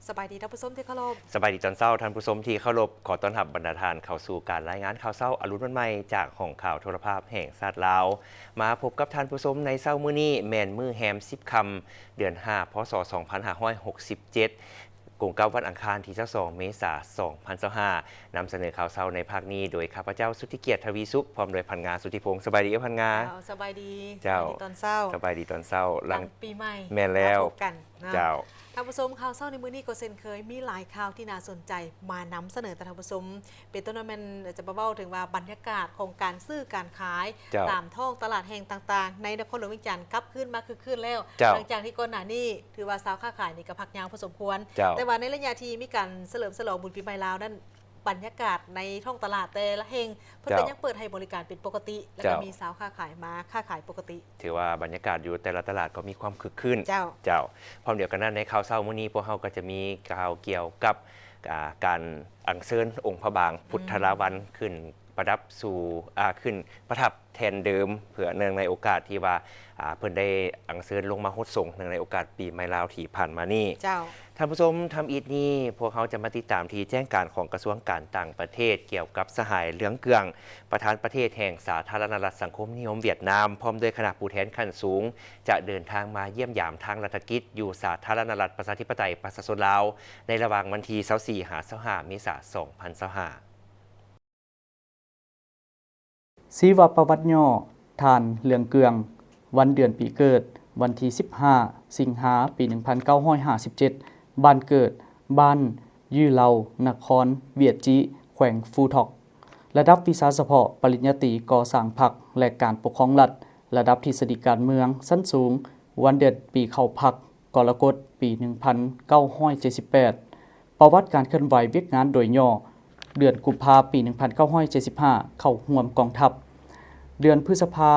ສະບາຍດີທ່ານຜູ້ຊົມທີ່ເຄົາລົບ. ສະບາຍດີຕອນເຊົ້າທ່ານຜູ້ຊົມທີ່ເຄົາລົບ. ຂໍຕ້ອນຮັບບັນດາທ່ານເຂົ້າສູ່ການລາຍງານຂ່າວເຊົ້າອະລຸນວັນໃໝ່ ຈາກຫ້ອງຂ່າວໂທລະພາບແຫ່ງຊາດລາວ. ມາພົບກັບທ່ານຜູ້ຊົມໃນເຊົ້າມື້ນີ້ ແມ່ນມື້ແຮມສິບຄ່ຳ ເດືອນຫ້າ ພ.ສ. ສອງພັນຫ້າຮ້ອຍຫົກສິບເຈັດ ກົງກັບວັນອັງຄານທີຊາວສອງ ເມສາ ສອງພັນຊາວຫ້າ. ນຳສະເໜີຂ່າວເຊົ້າໃນພາກນີ້ໂດຍຂ້າພະເຈົ້າ ສຸດທິກຽດ ທະວີສຸກ ພ້ອມດ້ວຍພັນງາ ສຸດທິພົງ. ສະບາຍດີເອື້ອຍພັນງາ. ເຈົ້າ ສະບາຍດີ. ເຈົ້າ ສະບາຍດີຕອນເຊົ້າ. ສະບາຍດີຕອນເຊົ້າ. ຫຼັງປີໃໝ່ ແມ່ນແລ້ວ ມາພົບກັນເນາະ. ເຈົ້າ ທ່ານຜູ້ຊົມ, ຂ່າວເຊົ້າໃນມື້ນີ້ກໍເຊັ່ນເຄີຍ ມີຫຼາຍຂ່າວທີ່ໜ້າສົນໃຈມານຳສະເໜີຕໍ່ທ່ານຜູ້ຊົມ. ເປັນຕົ້ນວ່າແມ່ນຈະມາເວົ້າເຖິງວ່າບັນຍາກາດຂອງການຊື້ການຂາຍ ເຈົ້າ ຕາມທ້ອງຕະຫຼາດແຫ່ງຕ່າງໆ ໃນນະຄອນຫຼວງວຽງຈັນກັບຄືນມາຄຶກຄື້ນແລ້ວ. ເຈົ້າ ຫຼັງຈາກທີ່ກ່ອນໜ້ານີ້ຖືວ່າຊາວຄ້າຂາຍນີ້ກໍພັກຍາວພໍສົມຄວນ. ເຈົ້າ ແຕ່ວ່າໃນໄລຍະທີ່ມີການສະເຫຼີມສະຫຼອງບຸນປີໃໝ່ລາວນັ້ນ ບັນຍາກາດໃນທ້ອງຕະຫຼາດແຕ່ລະແຫ່ງ ເພິ່ນກໍ ເຈົ້າ ຍັງເປີດໃຫ້ບໍລິການເປັນປົກກະຕິ ແລ້ວກໍ ເຈົ້າ ມີຊາວຄ້າຂາຍມາຄ້າຂາຍປົກກະຕິ. ຖືວ່າບັນຍາກາດຢູ່ແຕ່ລະຕະຫຼາດກໍມີຄວາມຄຶກຄື້ນ. ເຈົ້າ ເຈົ້າ. ພ້ອມດຽວກັນນັ້ນ ໃນຂ່າວເຊົ້າມື້ນີ້ ພວກເຮົາກໍຈະມີຂ່າວກ່ຽວກັບ ອ່າ ການອັນເຊີນອົງພະບາງ ອືມ ພຸດທະລາວັນຂຶ້ນປະດັບສູ່ ອ່າ ຂຶ້ນປະທັບແທ່ນເດີມ ເພື່ອເນື່ອງໃນໂອກາດທີ່ວ່າ ອ່າ ເພິ່ນໄດ້ອັນເຊີນລົງມາຫົດສົງ ເນື່ອງໃນໂອກາດປີໃໝ່ລາວທີ່ຜ່ານມານີ້. ເຈົ້າ. ທ່ານຜູ້ຊົມ, ທຳອິດນີ້ ພວກເຮົາຈະມາຕິດຕາມທີ່ແຈ້ງການຂອງກະຊວງການຕ່າງປະເທດ ກ່ຽວກັບສະຫາຍ ເຫຼືອງເກືອງ ປະທານປະເທດແຫ່ງສາທາລະນະລັດສັງຄົມນິຍົມຫວຽດນາມ ພ້ອມດ້ວຍຄະນະຜູ້ແທນຂັ້ນສູງ ຈະເດີນທາງມາຢ້ຽມຢາມທາງລັດຖະກິດຢູ່ສາທາລະນະລັດປະຊາທິປະໄຕປະຊາຊົນລາວ ໃນລະຫວ່າງວັນທີຊາວສີ່ ຫາ ຊາວຫ້າ ເມສາ ສອງພັນຊາວຫ້າ. ຊີວະປະຫວັດຫຍໍ້ ທ່ານ ເຫຼືອງເກືອງ, ວັນເດືອນປີເກີດ, ວັນທີສິບຫ້າ ສິງຫາ ປີໜຶ່ງພັນເກົ້າຮ້ອຍຫ້າສິບເຈັດ, ບ້ານເກີດ, ບ້ານ ຍືເລົາ, ນະຄອນ ຫວຽດຈິ, ແຂວງຟູທອກ. ລະດັບວິຊາສະເພາະ ປະລິນຍາຕີ ກໍ່ສ້າງພັກ ແລະ ການປົກຄອງລັດ, ລະດັບທິດສະດີການເມືອງ ຊັ້ນສູງ, ວັນເດືອນປີເຂົ້າພັກ ກໍລະກົດ ປີໜຶ່ງພັນເກົ້າຮ້ອຍເຈັດສິບແປດ. ປະຫວັດການເຄື່ອນໄຫວວຽກງານໂດຍຫຍໍ້, ເດືອນກຸມພາ ປີໜຶ່ງພັນເກົ້າຮ້ອຍເຈັດສິບຫ້າ ເຂົ້າຮ່ວມກອງທັບ, ເດືອນພຶດສະພາ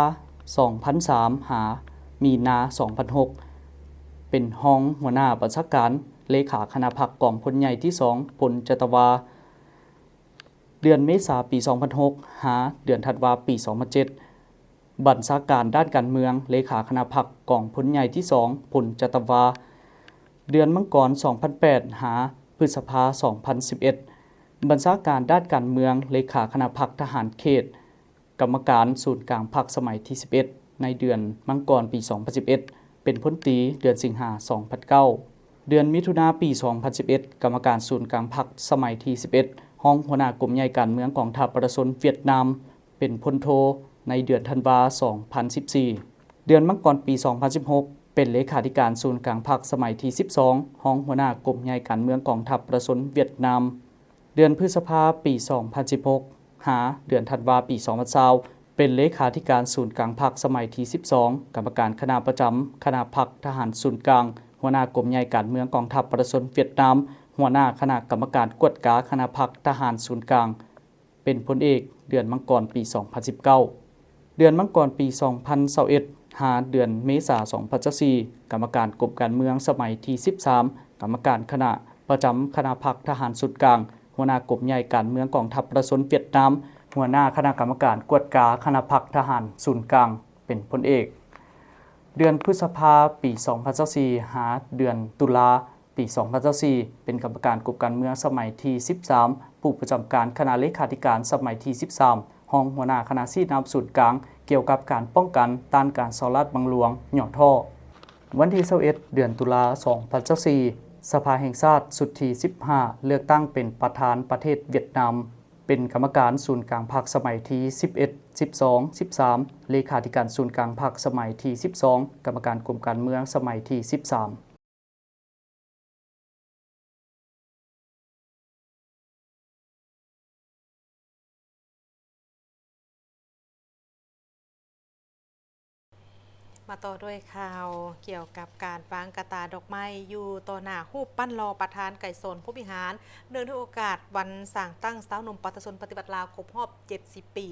ສອງພັນສາມ ຫາ ມີນາ ສອງພັນຫົກ ເປັນຮອງຫົວໜ້າບັນຊາການ ເລຂາຄະນະພັກກອງພົນໃຫຍ່ທີສອງ ພົນຈັດຕະວາ, ເດືອນເມສາ ປີສອງພັນຫົກ ຫາ ເດືອນທັນວາ ປີສອງພັນເຈັດ ບັນຊາການດ້ານການເມືອງ ເລຂາຄະນະພັກກອງພົນໃຫຍ່ທີສອງ ພົນຈັດຕະວາ, ເດືອນມັງກອນ ສອງພັນແປດ ຫາ ພຶດສະພາ ສອງພັນສິບເອັດ ບັນຊາການດ້ານການເມືອງ ເລຂາຄະນະພັກທະຫານເຂດ, ກຳມະການສູນກາງພັກສະໄໝທີສິບເອັດ ໃນເດືອນມັງກອນ ປີສອງພັນສິບເອັດ ເປັນພົນຕີ ເດືອນສິງຫາ ສອງພັນເກົ້າ. ເດືອນມິຖຸນາ ປີສອງພັນສິບເອັດ ກຳມະການສູນກາງພັກສະໄໝທີສິບເອັດ ຮອງຫົວໜ້າກົມໃຫຍ່ການເມືອງກອງທັບປະຊາຊົນຫວຽດນາມ ເປັນພົນໂທ ໃນເດືອນທັນວາ ສອງພັນສິບສີ່. ເດືອນມັງກອນ ປີສອງພັນສິບຫົກ ເປັນເລຂາທິການສູນກາງພັກສະໄໝທີສິບສອງ ຮອງຫົວໜ້າກົມໃຫຍ່ການເມືອງກອງທັບປະຊາຊົນຫວຽດນາມ. ເດືອນພຶດສະພາ ປີສອງພັນສິບຫົກ ຫາ ເດືອນທັນວາ ປີສອງພັນຊາວ ເປັນເລຂາທິການສູນກາງພັກສະໄໝທີສິບສອງ ກຳມະການຄະນະປະຈຳຄະນະພັກທະຫານສູນກາງ, ຫົວໜ້າກົມໃຫຍ່ການເມືອງກອງທັບປະຊາຊົນຫວຽດນາມ, ຫົວໜ້າຄະນະກຳມະການກວດກາຄະນະພັກທະຫານສູນກາງ ເປັນພົນເອກ ເດືອນມັງກອນ ປີສອງພັນສິບເກົ້າ. ເດືອນມັງກອນ ປີສອງພັນຊາວເອັດ ຫາ ເດືອນເມສາ ສອງພັນຊາວສີ່ ກຳມະການກົມການເມືອງສະໄໝທີສິບສາມ ກຳມະການຄະນະປະຈຳຄະນະພັກທະຫານສູນກາງ, ຫົວໜ້າກົມໃຫຍ່ການເມືອງກອງທັບປະຊາຊົນຫວຽດນາມ, ຫົວໜ້າຄະນະກຳມະການກວດກາຄະນະພັກທະຫານສູນກາງ ເປັນພົນເອກ. ເດືອນພຶດສະພາ ປີສອງພັນຊາວສີ່ ຫາ ເດືອນຕຸລາ ປີສອງພັນຊາວສີ່ ເປັນກຳມະການກົມການເມືອງສະໄໝທີສິບສາມ ຜູ້ປະຈຳການຄະນະເລຂາທິການສະໄໝທີສິບສາມ ຮອງຫົວໜ້າຄະນະຊີ້ນຳສູນກາງ ກ່ຽວກັບການປ້ອງກັນຕ້ານການສໍ້ລາດບັງຫຼວງ ຫຍໍ້ທໍ້. ວັນທີຊາວເອັດ ເດືອນຕຸລາ ສອງພັນຊາວສີ່ ສະພາແຫ່ງຊາດຊຸດທີສິບຫ້າ ເລືອກຕັ້ງເປັນປະທານປະເທດຫວຽດນາມ, ເປັນກຳມະການສູນກາງພັກສະໄໝທີສິບເອັດ ສິບສອງ ສິບສາມ, ເລຂາທິການສູນກາງພັກສະໄໝທີສິບສອງ, ກຳມະການກົມການເມືອງສະໄໝທີສິບສາມ. ມາຕໍ່ດ້ວຍຂ່າວກ່ຽວກັບການວາງກະຕ່າດອກໄມ້ຢູ່ຕໍ່ໜ້າຮູບປັ້ນຫຼໍ່ປະທານໄກສອນພົມວິຫານ ເນື່ອງໃນໂອກາດວັນສ້າງຕັ້ງຊາວໜຸ່ມປະຊາຊົນປະຕິວັດລາວຄົບຮອບເຈັດສິບປີ.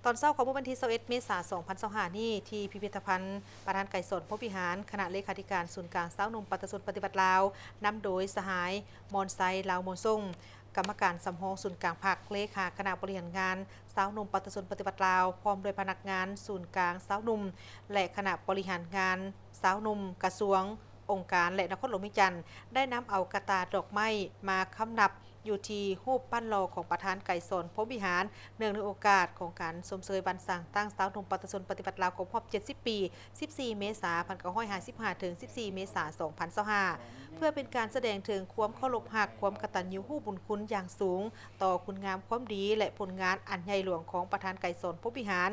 ຕອນເຊົ້າຂອງມື້ວັນທີຊາວເອັດ ເມສາ ສອງພັນຊາວຫ້ານີ້ ທີ່ພິພິທະພັນປະທານໄກສອນພົມວິຫານ, ຄະນະເລຂາທິການສູນກາງຊາວໜຸ່ມປະຊາຊົນປະຕິວັດລາວ ນຳໂດຍສະຫາຍ ມອນໄຊ ລາວມ່ວນສົງ, ກຳມະການສຳຮອງສູນກາງພັກ, ເລຂາຄະນະບໍລິຫານງານຊາວໜຸ່ມປະຊາຊົນປະຕິວັດລາວ, ພ້ອມດ້ວຍພະນັກງານສູນກາງຊາວໜຸ່ມ ແລະ ຄະນະບໍລິຫານງານຊາວໜຸ່ມກະຊວງ ອົງການ ແລະ ນະຄອນຫຼວງວຽງຈັນ ໄດ້ນຳເອົາກະຕ່າດອກໄມ້ມາຄ້ຳນັບຢູ່ທີ່ຮູບປັ້ນຫຼໍ່ຂອງປະທານໄກສອນ ພົມວິຫານ ເນື່ອງໃນໂອກາດຂອງການຊົມເຊີຍວັນສ້າງຕັ້ງຊາວໜຸ່ມປະຊາຊົນປະຕິວັດລາວ ຄົບຮອບເຈັດສິບປີ ສິບສີ່ເມສາ ພັນເກົ້າຮ້ອຍຫ້າສິບຫ້າ ເຖິງ ສິບສີ່ເມສາ ສອງພັນຊາວຫ້າ ເພື່ອເປັນການສະແດງເຖິງຄວາມເຄົາລົບຮັກ, ຄວາມກະຕັນຍູຮູ້ບຸນຄຸນຢ່າງສູງຕໍ່ຄຸນງາມຄວາມດີ ແລະ ຜົນງານອັນໃຫຍ່ຫຼວງຂອງປະທານໄກສອນ ພົມວິຫານ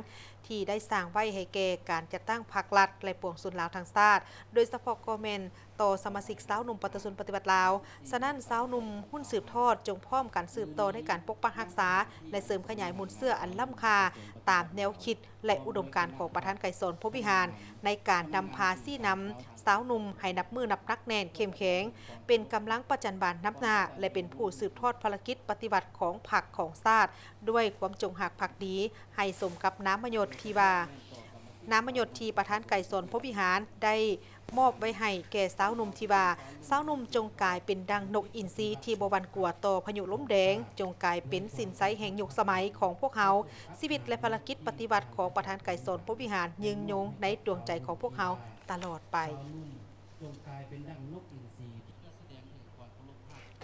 ທີ່ໄດ້ສ້າງໄວ້ໃຫ້ແກ່ການຈັດຕັ້ງພັກລັດ ແລະ ປວງຊົນລາວທັງຊາດ, ໂດຍສະເພາະກໍແມ່ນຕໍ່ສະມາຊິກຊາວໜຸ່ມປະຊາຊົນປະຕິວັດລາວ. ສະນັ້ນ, ຊາວໜຸ່ມຮຸ່ນສືບທອດຈົ່ງພ້ອມກັນສືບຕໍ່ໃນການປົກປັກຮັກສາ ແລະ ເສີມຂະຫຍາຍມູນເຊື້ອອັນລ້ຳຄ່າຕາມແນວຄິດ ແລະ ອຸດົມການຂອງປະທານໄກສອນ ພົມວິຫານ ໃນການນຳພາຊີ້ນຳຊາວໜຸ່ມໃຫ້ນັບມື້ນັບໜັກແໜ້ນເຂັ້ມແຂງ, ເປັນກຳລັງປະຈັນບານນຳໜ້າ ແລະ ເປັນຜູ້ສືບທອດພາລະກິດປະຕິວັດຂອງພັກຂອງຊາດ ດ້ວຍຄວາມຈົງຮັກພັກດີ ໃຫ້ສົມກັບນາມມະຍົດທີ່ວ່າ ນາມມະຍົດທີ່ປະທານໄກສອນ ພົມວິຫານ ໄດ້ມອບໄວ້ໃຫ້ແກ່ຊາວໜຸ່ມທີ່ວ່າ, ຊາວໜຸ່ມຈົ່ງກາຍເປັນດັ່ງນົກອິນຊີທີ່ບໍ່ຫວັ່ນກົວຕໍ່ພາຍຸລົມແດງ, ຈົ່ງກາຍເປັນສິນໄຊແຫ່ງຍຸກສະໄໝຂອງພວກເຮົາ. ຊີວິດ ແລະ ພາລະກິດປະຕິວັດຂອງປະທານໄກສອນ ພົມວິຫານ ຍືນຍົງໃນດວງໃຈຂອງພວກເຮົາຕະຫຼອດໄປ.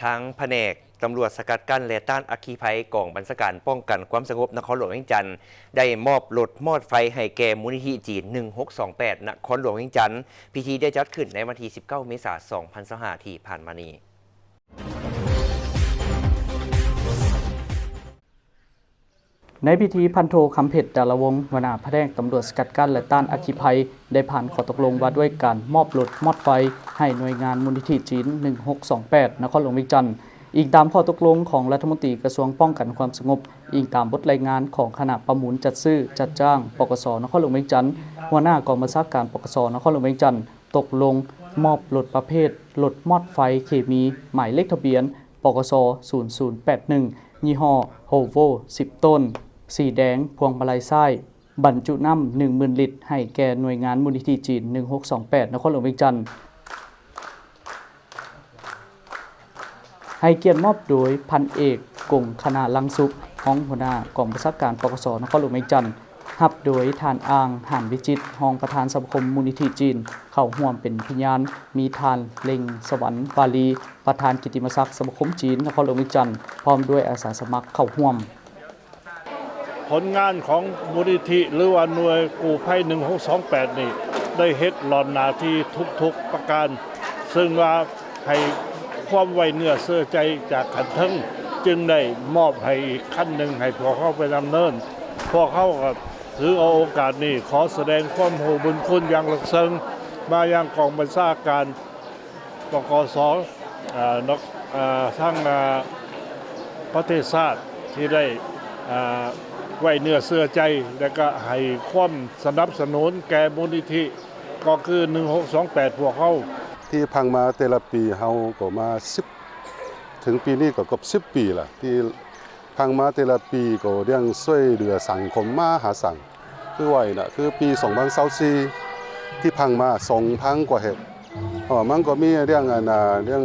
ທາງພະແນກຕຳຫຼວດສະກັດກັ້ນ ແລະ ຕ້ານອັກຄີໄພ ກອງບັນຊາການປ້ອງກັນຄວາມສະຫງົບນະຄອນຫຼວງວຽງຈັນ ໄດ້ມອບລົດມອດໄຟໃຫ້ແກ່ມູນນິທິຈີນ ໜຶ່ງຫົກສອງແປດ ນະຄອນຫຼວງວຽງຈັນ. ພິທີໄດ້ຈັດຂຶ້ນໃນວັນທີສິບເກົ້າ ເມສາ ສອງພັນຊາວຫ້າ ທີ່ຜ່ານມານີ້. ໃນພິທີ, ພັນໂທ ຄຳເພັດ ດາລະວົງ ຫົວໜ້າພະແນກຕຳຫຼວດສະກັດກັ້ນ ແລະ ຕ້ານອັກຄີໄພ ໄດ້ຜ່ານຂໍ້ຕົກລົງວ່າດ້ວຍການມອບລົດມອດໄຟໃຫ້ໜ່ວຍງານມູນນິທິຈີນ ໜຶ່ງຫົກສອງແປດ ນະຄອນຫຼວງວຽງຈັນ, ອີງຕາມຂໍ້ຕົກລົງຂອງລັດຖະມົນຕີກະຊວງປ້ອງກັນຄວາມສະຫງົບ, ອີງຕາມບົດລາຍງານຂອງຄະນະປະມູນຈັດຊື້ຈັດຈ້າງ ປກສ ນະຄອນຫຼວງວຽງຈັນ, ຫົວໜ້າກອງບັນຊາການ ປກສ ນະຄອນຫຼວງວຽງຈັນ ຕົກລົງມອບລົດປະເພດລົດມອດໄຟເຄມີ ໝາຍເລກທະບຽນ ປກສ ສູນສູນແປດໜຶ່ງ ຍີ່ຫໍ້ ໂຮໂວ ສິບໂຕນ ສີແດງ, ພວງມາໄລຊ້າຍ ບັນຈຸນ້ຳ ໜຶ່ງໝື່ນລິດ ໃຫ້ແກ່ໜ່ວຍງານມູນນິທິຈີນ ໜຶ່ງຫົກສອງແປດ ນະຄອນຫຼວງວຽງຈັນ. ໃຫ້ກຽດມອບໂດຍ ພັນເອກ ກົງຄະນາ ລັງສຸກ ຮອງຫົວໜ້າກອງບັນຊາການ ປກສ ນະຄອນຫຼວງວຽງຈັນ, ຮັບໂດຍ ທ່ານ ອ່າງ ຫານວິຈິດ ຮອງປະທານສະມາຄົມມູນນິທິຈີນ, ເຂົ້າຮ່ວມເປັນພະຍານ ມີທ່ານ ເລັງສະຫວັນ ວາລີ ປະທານກິດຕິມະສັກສະມາຄົມຈີນ ນະຄອນຫຼວງວຽງຈັນ ພ້ອມດ້ວຍອາສາສະໝັກເຂົ້າຮ່ວມ. ຜົນງານຂອງມູນນິທິຫຼືວ່າໜ່ວຍກູ້ໄພ ໜຶ່ງຫົກສອງແປດນີ້ ໄດ້ເຮັດຫຼ້ອນໜ້າທີ່ທຸກໆປະການ, ເຊິ່ງວ່າໃຫ້ຄວາມໄວ້ເນື້ອເຊື່ອໃຈຈາກຂັ້ນເທິງ, ຈຶ່ງໄດ້ມອບໃຫ້ອີກຄັນໜຶ່ງໃຫ້ພວກເຮົາໄປດຳເນີນ. ພວກເຮົາກໍຖືເອົາໂອກາດນີ້ ຂໍສະແດງຄວາມຮູ້ບຸນຄຸນຢ່າງເລິກເຊິ່ງມາຍັງກອງບັນຊາການ ປກສ ເອີ ນອກ ເອີ ທາງ ເອີ ປະເທດຊາດທີ່ໄດ້ ເອີ ໄວ້ເນື້ອເຊື່ອໃຈ ແລະ ກະໃຫ້ຄວາມສະໜັບສະໜູນແກ່ມູນນິທິ ກໍຄື ໜຶ່ງຫົກສອງແປດ ພວກເຮົາ. ທີ່ຜ່ານມາແຕ່ລະປີເຮົາກໍມາສິບ ເຖິງປີນີ້ກໍຄົບສິບປີລະ ທີ່ ຜ່ານມາແຕ່ລະປີກໍເລື່ອງຊ່ວຍເຫຼືອສັງຄົມມະຫາສັງ ຄືວ່ານະ ຄືປີສອງພັນຊາວສີ່ ທີ່ຜ່ານມາ ສອງພັນກວ່າເຮັກ ເອີ ມັນກໍມີເລື່ອງ ອັນນາ ເລື່ອງ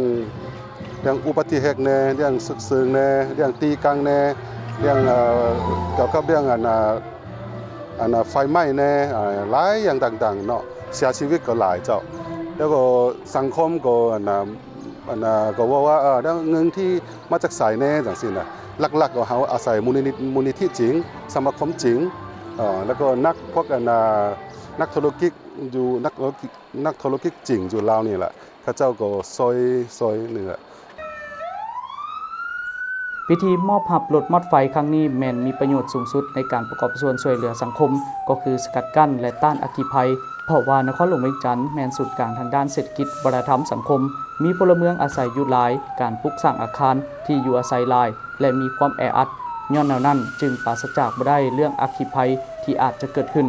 ເລື່ອງອຸບັດຕິເຫດແດ່ ເລື່ອງຊຶກເສີງແດ່ ເລື່ອງຕີກັນແດ່ ເລື່ອງ ເອີ ກ່ຽວກັບເລື່ອງ ອັນນາ ອັນນາ ໄຟໄໝ້ແດ່ ເອີ ຫຼາຍຢ່າງຕ່າງໆເນາະ ເສຍຊີວິດກໍຫຼາຍເຈົ້າ ແລ້ວກໍສັງຄົມກໍ ອັນນາ ອັນນາ ກໍເວົ້າວ່າ ເອີ ແລ້ວເງິນທີ່ມາຈາກໃສແດ່ຈັ່ງຊີ້ນະ ຫຼັກໆກໍເຮົາອາໄສມູນນິ ມູນນິທິຈີນ ສະມາຄົມຈີນ ເອີ ແລ້ວກໍນັກ ພວກ ອັນນາ ນັກທຸລະກິດຢູ່ ນັກທຸລະກິດ ນັກທຸລະກິດຈີນຢູ່ລາວນີ້ແຫຼະ ເຂົາເຈົ້າກໍຊ່ອຍ ຊ່ອຍນີ້ແຫຼະ. ພິທີມອບຮັບລົດມອດໄຟຄັ້ງນີ້ແມ່ນມີປະໂຫຍດສູງສຸດໃນການປະກອບສ່ວນຊ່ວຍເຫຼືອສັງຄົມ ກໍຄືສະກັດກັ້ນ ແລະ ຕ້ານອັກຄີໄພ ເພາະວ່ານະຄອນຫຼວງວຽງຈັນແມ່ນສູນກາງທາງດ້ານເສດຖະກິດ, ວັດທະນະທຳ, ສັງຄົມ, ມີພົນລະເມືອງອາໄສຢູ່ຫຼາຍ, ການປຸກສ້າງອາຄານທີ່ຢູ່ອາໄສຫຼາຍ ແລະ ມີຄວາມແອອັດ, ຍ້ອນແນວນັ້ນຈຶ່ງປາສະຈາກບໍ່ໄດ້ເລື່ອງອັກຄີໄພທີ່ອາດຈະເກີດຂຶ້ນ.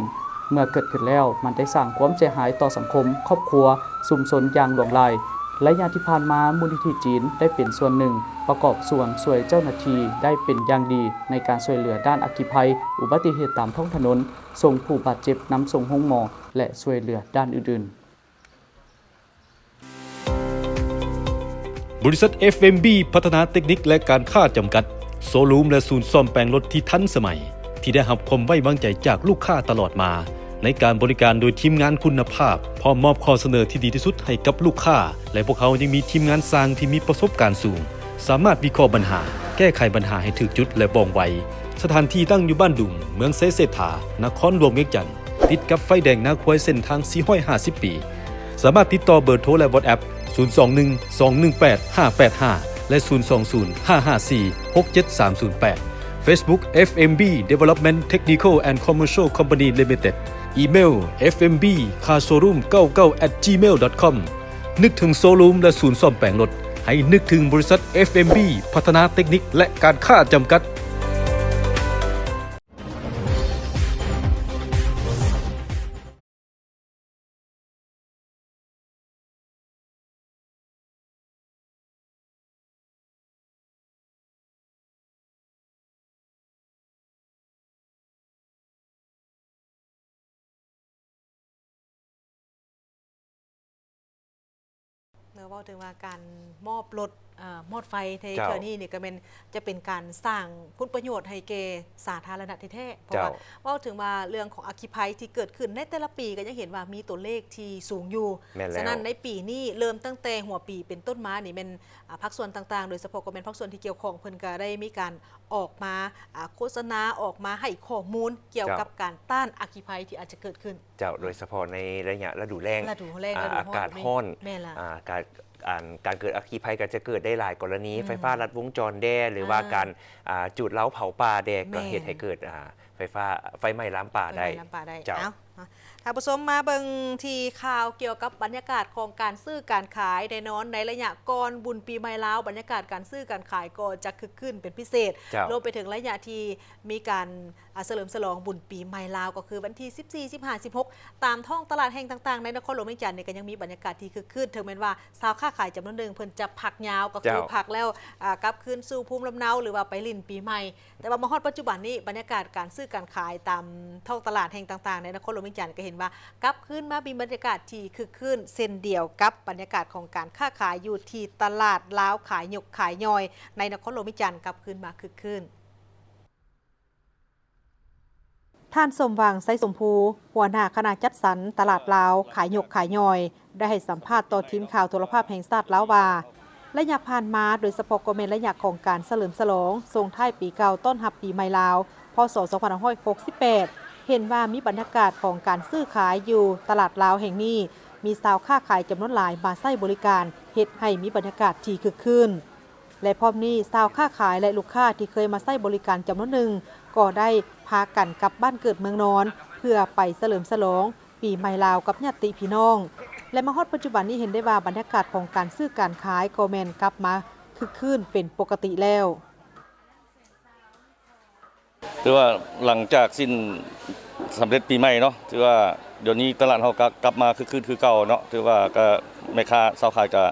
ເມື່ອເກີດຂຶ້ນແລ້ວ ມັນໄດ້ສ້າງຄວາມເສຍຫາຍຕໍ່ສັງຄົມ, ຄອບຄົວ, ຊຸມຊົນຢ່າງຫຼວງຫຼາຍ. ໄລຍະທີ່ຜ່ານມາ, ມູນນິທິຈີນໄດ້ເປັນສ່ວນໜຶ່ງປະກອບສ່ວນຊ່ວຍເຈົ້າໜ້າທີ່ໄດ້ເປັນຢ່າງດີໃນການຊ່ວຍເຫຼືອດ້ານອັກຄີໄພ, ອຸບັດຕິເຫດຕາມທ້ອງຖະໜົນ, ສົ່ງຜູ້ບາດເຈັບນຳສົ່ງໂຮງໝໍ ແລະ ຊ່ວຍເຫຼືອດ້ານອື່ນໆ. ບໍລິສັດ ເອັຟເອັມບີ ພັດທະນາເຕັກນິກ ແລະ ການຄ້າຈຳກັດ, ໂຊຣູມ ແລະ ສູນສ້ອມແປງລົດທີ່ທັນສະໄໝ, ທີ່ໄດ້ຮັບຄວາມໄວ້ວາງໃຈຈາກລູກຄ້າຕະຫຼອດມາ, ໃນການບໍລິການໂດຍທີມງານຄຸນນະພາບ, ພ້ອມມອບຂໍ້ສະເໜີທີ່ດີທີ່ສຸດໃຫ້ກັບລູກຄ້າ, ແລະ ພວກເຮົາຍັງມີທີມງານຊ່າງທີ່ມີປະສົບການສູງ, ສາມາດວິເຄາະບັນຫາ, ແກ້ໄຂບັນຫາໃຫ້ຖືກຈຸດ ແລະ ວ່ອງໄວ. ສະຖານທີ່ຕັ້ງຢູ່ບ້ານດຸງ, ເມືອງໄຊເສດຖາ, ນະຄອນຫຼວງວຽງຈັນ, ຕິດກັບໄຟແດງນາຄວາຍເສັ້ນທາງສີ່ຮ້ອຍຫ້າສິບປີ. ສາມາດຕິດຕໍ່ເບີໂທ ແລະ WhatsApp ສູນສອງໜຶ່ງ ສອງໜຶ່ງແປດ ຫ້າແປດຫ້າ ແລະ ສູນສອງສູນ ຫ້າຫ້າສີ່ ຫົກເຈັດສາມສູນແປດ. Facebook ເອັຟເອັມບີ Development Technical and Commercial Company Limited. ອີເມວ ເອັຟເອັມບີ Car Showroom ເກົ້າເກົ້າ ແອັດ ຈີເມວ ດອດ ຄອມ. ນຶກເຖິງໂຊຣູມ ແລະ ສູນສ້ອມແປງລົດ, ໃຫ້ນຶກເຖິງບໍລິສັດ ເອັຟເອັມບີ ພັດທະນາເຕັກນິກ ແລະ ການຄ້າຈຳກັດ. ເນາະ ເວົ້າເຖິງວ່າການມອບລົດ ເອີ ມອດໄຟໃນ ເຈົ້າ ເທື່ອນີ້ນີ້ກໍແມ່ນຈະເປັນການສ້າງຜົນປະໂຫຍດໃຫ້ແກ່ສາທາລະນະແທ້ໆ ເພາະວ່າ ເຈົ້າ ເວົ້າເຖິງວ່າເລື່ອງຂອງອັກຄີໄພທີ່ເກີດຂຶ້ນໃນແຕ່ລະປີ ກໍຍັງເຫັນວ່າມີຕົວເລກທີ່ສູງຢູ່. ແມ່ນແລ້ວ. ສະນັ້ນໃນປີນີ້ເລີ່ມຕັ້ງແຕ່ຫົວປີເປັນຕົ້ນມານີ້ແມ່ນ ອາ ພາກສ່ວນຕ່າງໆ ໂດຍສະເພາະກໍແມ່ນພາກສ່ວນທີ່ກ່ຽວຂ້ອງ ເພິ່ນກໍໄດ້ມີການອອກມາ ອາ ໂຄສະນາ ອອກມາໃຫ້ຂໍ້ມູນກ່ຽວກັບ ເຈົ້າ ການຕ້ານອັກຄີໄພທີ່ອາດຈະເກີດຂຶ້ນ. ເຈົ້າ ໂດຍສະເພາະໃນໄລຍະລະດູແລ້ງ ລະດູແລ້ງ ອາ ລະດູຮ້ອນ ອາກາດຮ້ອນ ແມ່ນລະ ອາ ການ ອັນ ການເກີດອັກຄີໄພກໍຈະເກີດໄດ້ຫຼາຍກໍລະນີ ອືມ ໄຟຟ້າລັດວົງຈອນແດ່ ຫຼືວ່າ ອ່າ ການ ອາ ຈູດເລົາເຜົາປ່າແດ່ ແມ່ນ ກໍເຮັດໃຫ້ເກີດ ອາ ໄຟຟ້າ ໄຟໄໝ້ລາມປ່າໄດ້ ໄຟໄໝ້ລາມປ່າໄດ້. ເຈົ້າ ເອົາ ທ່ານຜູ້ຊົມ ມາເບິ່ງທີ່ຂ່າວກ່ຽວກັບບັນຍາກາດຂອງການຊື້ການຂາຍ. ແນ່ນອນໃນໄລຍະກ່ອນບຸນປີໃໝ່ລາວ ບັນຍາກາດການຊື້ການຂາຍກໍຈະຄຶກຄື້ນເປັນພິເສດ. ເຈົ້າ ລວມໄປເຖິງໄລຍະທີ່ມີການ ອາ ສະເຫຼີມສະຫຼອງບຸນປີໃໝ່ລາວ ກໍຄືວັນທີສິບສີ່ ສິບຫ້າ ສິບຫົກ ຕາມທ້ອງຕະຫຼາດແຫ່ງຕ່າງໆ ໃນນະຄອນຫຼວງວຽງຈັນນີ້ ກໍຍັງມີບັນຍາກາດທີ່ຄຶກຄື້ນ ເຖິງແມ່ນວ່າຊາວຄ້າຂາຍຈຳນວນໜຶ່ງເພິ່ນຈະພັກຍາວ ກໍຄື ເຈົ້າ ພັກແລ້ວ ອາ ກັບຄືນສູ່ພູມລຳເນົາ ຫຼືວ່າໄປຫຼິ້ນປີໃໝ່. ແຕ່ວ່າມາຮອດປັດຈຸບັນນີ້ ບັນຍາກາດການຊື້ການຂາຍຕາມທ້ອງຕະຫຼາດແຫ່ງຕ່າງໆ ໃນນະຄອນຫຼວງວຽງຈັນ ກໍເຫັນວ່າກັບຄືນມາມີບັນຍາກາດທີ່ຄຶກຄື້ນ ເຊັ່ນດຽວກັບບັນຍາກາດຂອງການຄ້າຂາຍຢູ່ທີ່ຕະຫຼາດລາວຂາຍຍົກຂາຍຍ່ອຍ ໃນນະຄອນຫຼວງວຽງຈັນ ກັບຄືນມາຄຶກຄື້ນ. ທ່ານ ສົມຫວັງ ໄຊສົມພູ ຫົວໜ້າຄະນະຈັດສັນຕະຫຼາດລາວຂາຍຍົກຂາຍຍ່ອຍ ໄດ້ໃຫ້ສຳພາດຕໍ່ທີມຂ່າວໂທລະພາບແຫ່ງຊາດລາວວ່າ ໄລຍະຜ່ານມາ, ໂດຍສະເພາະກໍແມ່ນໄລຍະຂອງການສະເຫຼີມສະຫຼອງສົ່ງທ້າຍປີເກົ່າຕ້ອນຮັບປີໃໝ່ລາວ ພ.ສ. ສອງພັນຫ້າຮ້ອຍຫົກສິບແປດ ເຫັນວ່າມີບັນຍາກາດຂອງການຊື້ຂາຍຢູ່ຕະຫຼາດລາວແຫ່ງນີ້ ມີຊາວຄ້າຂາຍຈຳນວນຫຼາຍມາໃຊ້ບໍລິການ ເຮັດໃຫ້ມີບັນຍາກາດທີ່ຄຶກຄື້ນ. ແລະ ພ້ອມນີ້ ຊາວຄ້າຂາຍ ແລະ ລູກຄ້າທີ່ເຄີຍມາໃຊ້ບໍລິການຈຳນວນໜຶ່ງ ກໍໄດ້ພາກັນກັບບ້ານເກີດເມືອງນອນ ເພື່ອໄປສະເຫຼີມສະຫຼອງປີໃໝ່ລາວກັບຍາດຕິພີ່ນ້ອງ ແລະ ມາຮອດປັດຈຸບັນນີ້ເຫັນໄດ້ວ່າບັນຍາກາດຂອງການຊື້ການຂາຍກໍແມ່ນກັບມາຄຶກຄື້ນເປັນປົກກະຕິແລ້ວ. ຖືວ່າຫຼັງຈາກສິ້ນສຳເລັດປີໃໝ່ເນາະ ຖືວ່າດຽວນີ້ຕະຫຼາດເຮົາກໍກັບມາຄຶກຄື້ນຄືເກົ່າເນາະ ຖືວ່າກໍແມ່ຄ້າຊາວຂາຍກໍ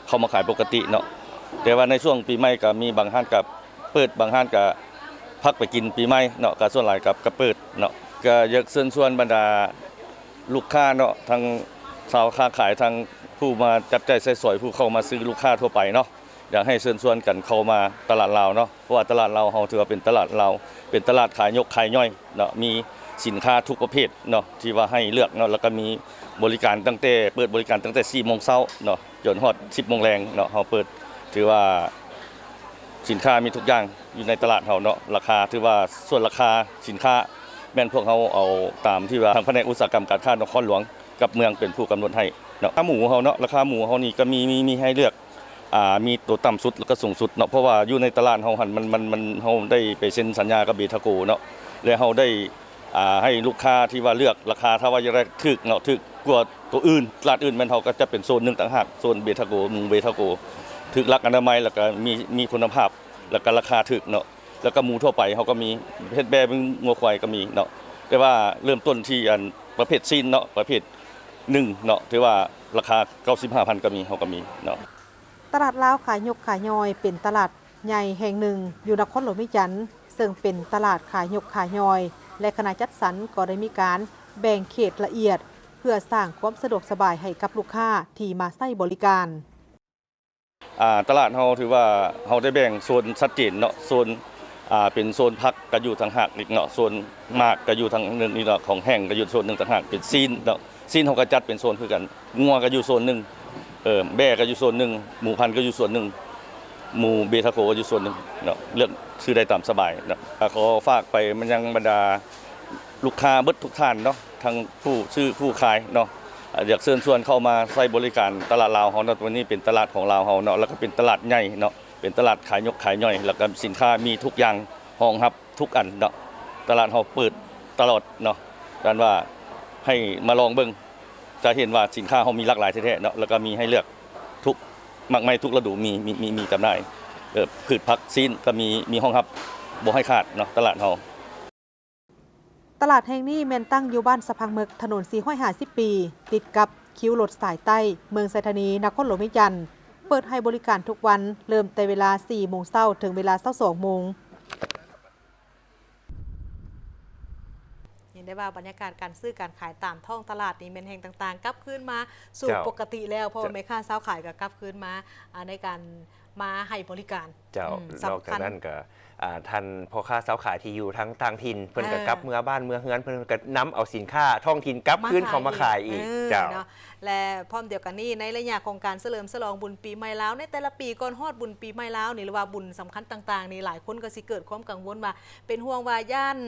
ເຂົ້າມາຂາຍປົກກະຕິເນາະ ແຕ່ວ່າໃນຊ່ວງປີໃໝ່ກໍມີບາງຮ້ານກໍເປີດ ບາງຮ້ານກໍພັກໄປກິນປີໃໝ່ເນາະ ກໍສ່ວນຫຼາຍກໍ ກໍເປີດເນາະ ກໍຢາກເຊີນຊວນບັນດາລູກຄ້າເນາະ ທັງຊາວຄ້າຂາຍ ທັງຜູ້ມາຈັບຈ່າຍໃຊ້ສອຍ ຜູ້ເຂົ້າມາຊື້ ລູກຄ້າທົ່ວໄປເນາະ ຢາກໃຫ້ເຊີນຊວນກັນເຂົ້າມາຕະຫຼາດລາວເນາະ ເພາະວ່າຕະຫຼາດລາວເຮົາຖືວ່າເປັນຕະຫຼາດລາວ ເປັນຕະຫຼາດຂາຍຍົກຂາຍຍ່ອຍເນາະ ມີສິນຄ້າທຸກປະເພດເນາະ ທີ່ວ່າໃຫ້ເລືອກເນາະ ແລ້ວກໍມີບໍລິການຕັ້ງແຕ່ ເປີດບໍລິການຕັ້ງແຕ່ສີ່ໂມງເຊົ້າເນາະ ຈົນຮອດສິບໂມງແລງເນາະ ເຮົາເປີດ ຖືວ່າສິນຄ້າມີທຸກຢ່າງຢູ່ໃນຕະຫຼາດເຮົາເນາະ ລາຄາ ຖືວ່າສ່ວນລາຄາສິນຄ້າ ແມ່ນພວກເຮົາເອົາຕາມທີ່ວ່າທາງພະແນກອຸດສາຫະກຳການຄ້ານະຄອນຫຼວງ ກັບເມືອງເປັນຜູ້ກຳນົດໃຫ້ເນາະ ລາຄາໝູເຮົາເນາະ ລາຄາໝູເຮົານີ້ກໍມີ ມີ ມີໃຫ້ເລືອກ ອ່າ ມີໂຕຕ່ຳສຸດ ແລ້ວກໍສູງສຸດເນາະ ເພາະວ່າຢູ່ໃນຕະຫຼາດເຮົາຫັ້ນ ມັນ ມັນ ມັນ ເຮົາໄດ້ໄປເຊັນສັນຍາກັບເບທາໂກເນາະ ແລະ ເຮົາໄດ້ ອ່າ ໃຫ້ລູກຄ້າທີ່ວ່າເລືອກລາຄາ ຖ້າວ່າຢາກໄດ້ຖືກເນາະ ຖືກກວ່າໂຕອື່ນ ຕະຫຼາດອື່ນ ແມ່ນເຮົາກໍຈະເປັນໂຊນໜຶ່ງຕ່າງຫາກ ໂຊນເບທາໂກ ໝູເບທາໂກ ຖືກຫຼັກອະນາໄມ ແລ້ວກໍມີ ມີຄຸນນະພາບ ແລ້ວກໍລາຄາຖືກເນາະ ແລ້ວກໍໝູທົ່ວໄປເຮົາກໍມີ ເຮັດແບເປັນງົວຄວາຍກໍມີເນາະ ແຕ່ວ່າເລີ່ມຕົ້ນທີ່ ອັນ ປະເພດຊີ້ນເນາະ ປະເພດໜຶ່ງເນາະ ຖືວ່າລາຄາເກົ້າສິບຫ້າພັນກໍມີ ເຮົາກໍມີເນາະ. ຕະຫຼາດລາວຂາຍຍົກຂາຍຍ່ອຍເປັນຕະຫຼາດໃຫຍ່ແຫ່ງໜຶ່ງຢູ່ນະຄອນຫຼວງວຽງຈັນ ເຊິ່ງເປັນຕະຫຼາດຂາຍຍົກຂາຍຍ່ອຍ ແລະ ຄະນະຈັດສັນກໍໄດ້ມີການແບ່ງເຂດລະອຽດ ເພື່ອສ້າງຄວາມສະດວກສະບາຍໃຫ້ກັບລູກຄ້າທີ່ມາໃຊ້ບໍລິການ. ອ່າ ຕະຫຼາດເຮົາຖືວ່າເຮົາໄດ້ແບ່ງໂຊນຊັດເຈນເນາະ ໂຊນ ອ່າ ເປັນໂຊນຜັກກໍຢູ່ຕ່າງຫາກອີກເນາະ, ໂຊນໝາກກໍຢູ່ທາງໜຶ່ງນີ້ເນາະ, ຂອງແຫ້ງກໍຢູ່ໂຊນໜຶ່ງຕ່າງຫາກ, ເປັນຊີ້ນເນາະ, ຊີ້ນເຮົາກໍຈັດເປັນໂຊນຄືກັນ, ງົວກໍຢູ່ໂຊນໜຶ່ງ, ເອີ ແບ້ກໍຢູ່ໂຊນໜຶ່ງ, ໝູພັນກໍຢູ່ໂຊນໜຶ່ງ, ໝູເບທາໂກກໍຢູ່ໂຊນໜຶ່ງເນາະ, ເລືອກຊື້ໄດ້ຕາມສະບາຍເນາະ. ກໍຂໍຝາກໄປມາຍັງບັນດາລູກຄ້າເບິດທຸກທ່ານເນາະ, ທັງຜູ້ຊື້ຜູ້ຂາຍເນາະ, ຢາກເຊີນຊວນເຂົ້າມາໃຊ້ບໍລິການຕະຫຼາດລາວເຮົາເນາະ. ຕົວນີ້ເປັນຕະຫຼາດຂອງລາວເຮົາເນາະ, ແລ້ວກໍເປັນຕະຫຼາດໃຫຍ່ເນາະ, ເປັນຕະຫຼາດຂາຍຍົກຂາຍຍ່ອຍ, ແລ້ວກໍສິນຄ້າມີທຸກຢ່າງຮອງຮັບ ທຸກອັນເນາະ, ຕະຫຼາດເຮົາເປີດຕະຫຼອດເນາະ, ອັນວ່າໃຫ້ມາລອງເບິ່ງ ຈະເຫັນວ່າສິນຄ້າເຮົາມີຫຼາກຫຼາຍແທ້ໆເນາະ, ແລ້ວກໍມີໃຫ້ເລືອກທຸກໝາກໄມ້ທຸກລະດູ ມີ ມີ ມີ ມີຈຳໜ່າຍ, ເອີ ພືດຜັກຊີ້ນກໍມີ ມີຮອງຮັບບໍ່ໃຫ້ຂາດເນາະ ຕະຫຼາດເຮົາ. ຕະຫຼາດແຫ່ງນີ້ແມ່ນຕັ້ງຢູ່ບ້ານສະພັງເໝິກ ຖະໜົນສີ່ຮ້ອຍຫ້າສິບປີ ຕິດກັບຄິວລົດສາຍໃຕ້ ເມືອງໄຊທານີ ນະຄອນຫຼວງວຽງຈັນ, ເປີດໃຫ້ບໍລິການທຸກວັນ ເລີ່ມແຕ່ເວລາສີ່ໂມງເຊົ້າ ເຖິງເວລາຊາວສອງໂມງ. ເຫັນໄດ້ວ່າບັນຍາກາດການຊື້ການຂາຍຕາມທ້ອງຕະຫຼາດນີ້ແມ່ນແຮ່ງຕ່າງໆກັບຄືນມາສູ່ ເຈົ້າ ປົກກະຕິແລ້ວ, ເພາະວ່າ ເຈົ້າ ແມ່ຄ້າຊາວຂາຍກໍກັບຄືນມາ ອ່າ ໃນການມາໃຫ້ບໍລິການ. ເຈົ້າ ອືມ ນອກຈາກນັ້ນກໍ ສຳຄັນ ອ່າ ທ່ານພໍ່ຄ້າຊາວຂາຍທີ່ຢູ່ທາງຕ່າງຖິ່ນ ເພິ່ນກໍ ອ່າ ກັບເມືອບ້ານເມືອເຮືອນ, ເພິ່ນກໍນຳເອົາສິນຄ້າທ້ອງຖິ່ນກັບຄືນເຂົ້າມາຂາຍອີກ. ມາຂາຍອີກ ເອີ ເຈົ້າ ເນາະ. ແລະ ພ້ອມດຽວກັນນີ້ ໃນໄລຍະຂອງການສະເຫຼີມສະຫຼອງບຸນປີໃໝ່ລາວ ໃນແຕ່ລະປີ ກ່ອນຮອດບຸນປີໃໝ່ລາວນີ້ ຫຼືວ່າບຸນສຳຄັນຕ່າງໆນີ້ ຫຼາຍຄົນກໍຊິເກີດຄວາມກັງວົນວ່າ ເປັນຫ່ວງວ່າຢ້ານ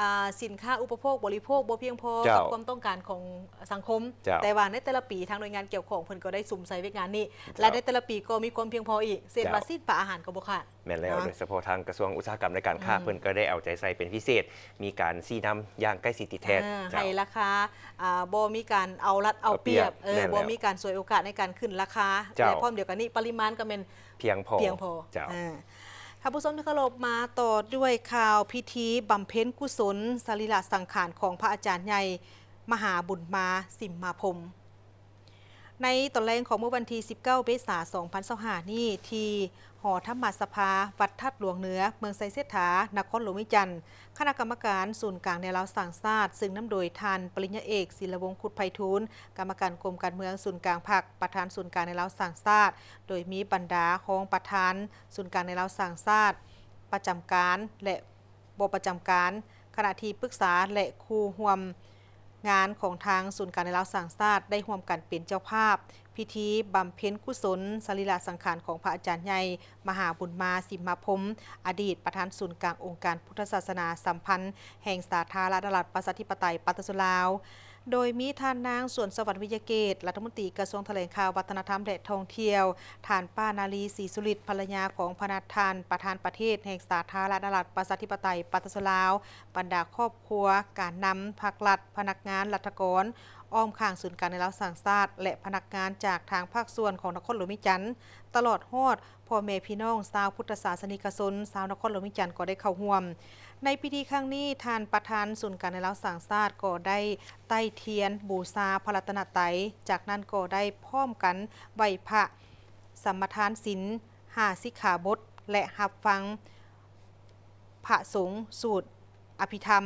ອ່າ ສິນຄ້າອຸປະໂພກບໍລິໂພກບໍ່ພຽງພໍ ເຈົ້າ ກັບຄວາມຕ້ອງການຂອງສັງຄົມ. ເຈົ້າ ແຕ່ວ່າໃນແຕ່ລະປີ ທາງໜ່ວຍງານກ່ຽວຂ້ອງເພິ່ນກໍໄດ້ສຸມໃສ່ວຽກງານນີ້ ເຈົ້າ ແລະ ໃນແຕ່ລະປີກໍມີຄວາມພຽງພໍອີກ ເຊັ່ນວ່າ ເຈົ້າ ຊີ້ນປາອາຫານກໍບໍ່ຂາດ. ແມ່ນແລ້ວ ເນາະ ໂດຍສະເພາະທາງກະຊວງອຸດສາຫະກຳ ແລະ ການຄ້າ ອືມ ເພິ່ນກໍໄດ້ເອົາໃຈໃສ່ເປັນພິເສດ, ມີການຊີ້ນຳຢ່າງໃກ້ຊິດຕິດແທດ. ອ່າ ເຈົ້າ ໃຫ້ລາຄາ ອ່າ ບໍ່ມີການເອົາລັດເອົາປຽບ, ເອົາປຽບ ເອີ ແມ່ນແລ້ວ ບໍ່ມີການສວຍໂອກາດໃນການຂຶ້ນລາຄາ. ເຈົ້າ ແລະ ພ້ອມດຽວກັນນີ້ ປະລິມານກໍແມ່ນພຽງພໍ. ພຽງພໍ. ເຈົ້າ ອ່າ ທ່ານຜູ້ຊົມທີ່ເຄົາລົບ, ມາຕໍ່ດ້ວຍຂ່າວພິທີບຳເພັນກຸສົນສະລີລະສັງຂານຂອງພະອາຈານໃຫຍ່ ມະຫາບຸນມາ ສິມມາພົມ. ໃນຕອນແລງຂອງມື້ວັນທີສິບເກົ້າ ເມສາ ສອງພັນຊາວຫ້ານີ້ ທີ່ຫໍທຳມະສະພາ ວັດທາດຫຼວງເໜືອ ເມືອງໄຊເສດຖາ ນະຄອນຫຼວງວຽງຈັນ, ຄະນະກຳມະການສູນກາງແນວລາວສ້າງຊາດ ຊຶ່ງນຳໂດຍທ່ານ ປະລິນຍາເອກ ສິນລະວົງ ຄຸດໄພທູນ ກຳມະການກົມການເມືອງສູນກາງພັກ, ປະທານສູນກາງແນວລາວສ້າງຊາດ, ໂດຍມີບັນດາຮອງປະທານສູນກາງແນວລາວສ້າງຊາດປະຈຳການ ແລະ ບໍ່ປະຈຳການ, ຄະນະທີ່ປຶກສາ ແລະ ຄູ່ຮ່ວມງານຂອງທາງສູນກາງແນວລາວສ້າງຊາດ ໄດ້ຮ່ວມກັນເປັນເຈົ້າພາບພິທີບຳເພັນກຸສົນສະລີລະສັງຂານຂອງພະອາຈານໃຫຍ່ ມະຫາບຸນມາ ສິມມາພົມ, ອະດີດປະທານສູນກາງອົງການພຸດທະສາສະໜາສຳພັນແຫ່ງສາທາລະນະລັດ ປະຊາທິປະໄຕ ປະຊາຊົນລາວ. ໂດຍມີທ່ານນາງ ສວນສະຫວັນ ວິຍະເກດ ລັດຖະມົນຕີກະຊວງຖະແຫຼງຂ່າວ ວັດທະນະທຳ ແລະ ທ່ອງທ່ຽວ, ທ່ານປ້າ ນາລີ ສີສຸລິດ ພັນລະຍາຂອງພະນະທ່ານປະທານປະເທດແຫ່ງສາທາລະນະລັດ ປະຊາທິປະໄຕ ປະຊາຊົນລາວ, ບັນດາຄອບຄົວ, ການນຳພັກລັດ, ພະນັກງານລັດຖະກອນ ອ້ອມຂ້າງສູນກາງແນວລາວສ້າງຊາດ ແລະ ພະນັກງານຈາກທາງພາກສ່ວນຂອງນະຄອນຫຼວງວຽງຈັນ, ຕະຫຼອດຮອດ ພໍ່ແມ່ພີ່ນ້ອງຊາວພຸດທະສາສະນິກະຊົນ ຊາວນະຄອນຫຼວງວຽງຈັນກໍໄດ້ເຂົ້າຮ່ວມ. ໃນພິທີຄັ້ງນີ້, ທ່ານປະທານສູນກາງແນວລາວສ້າງຊາດກໍໄດ້ໄຕ້ທຽນບູຊາພະລັດຕະນະໄຕ, ຈາກນັ້ນກໍໄດ້ພ້ອມກັນໄຫວ້ພະສະມາທານສິນຫ້າສິກຂາບົດ ແລະ ຮັບຟັງພະສົງສູດອະພິທຳ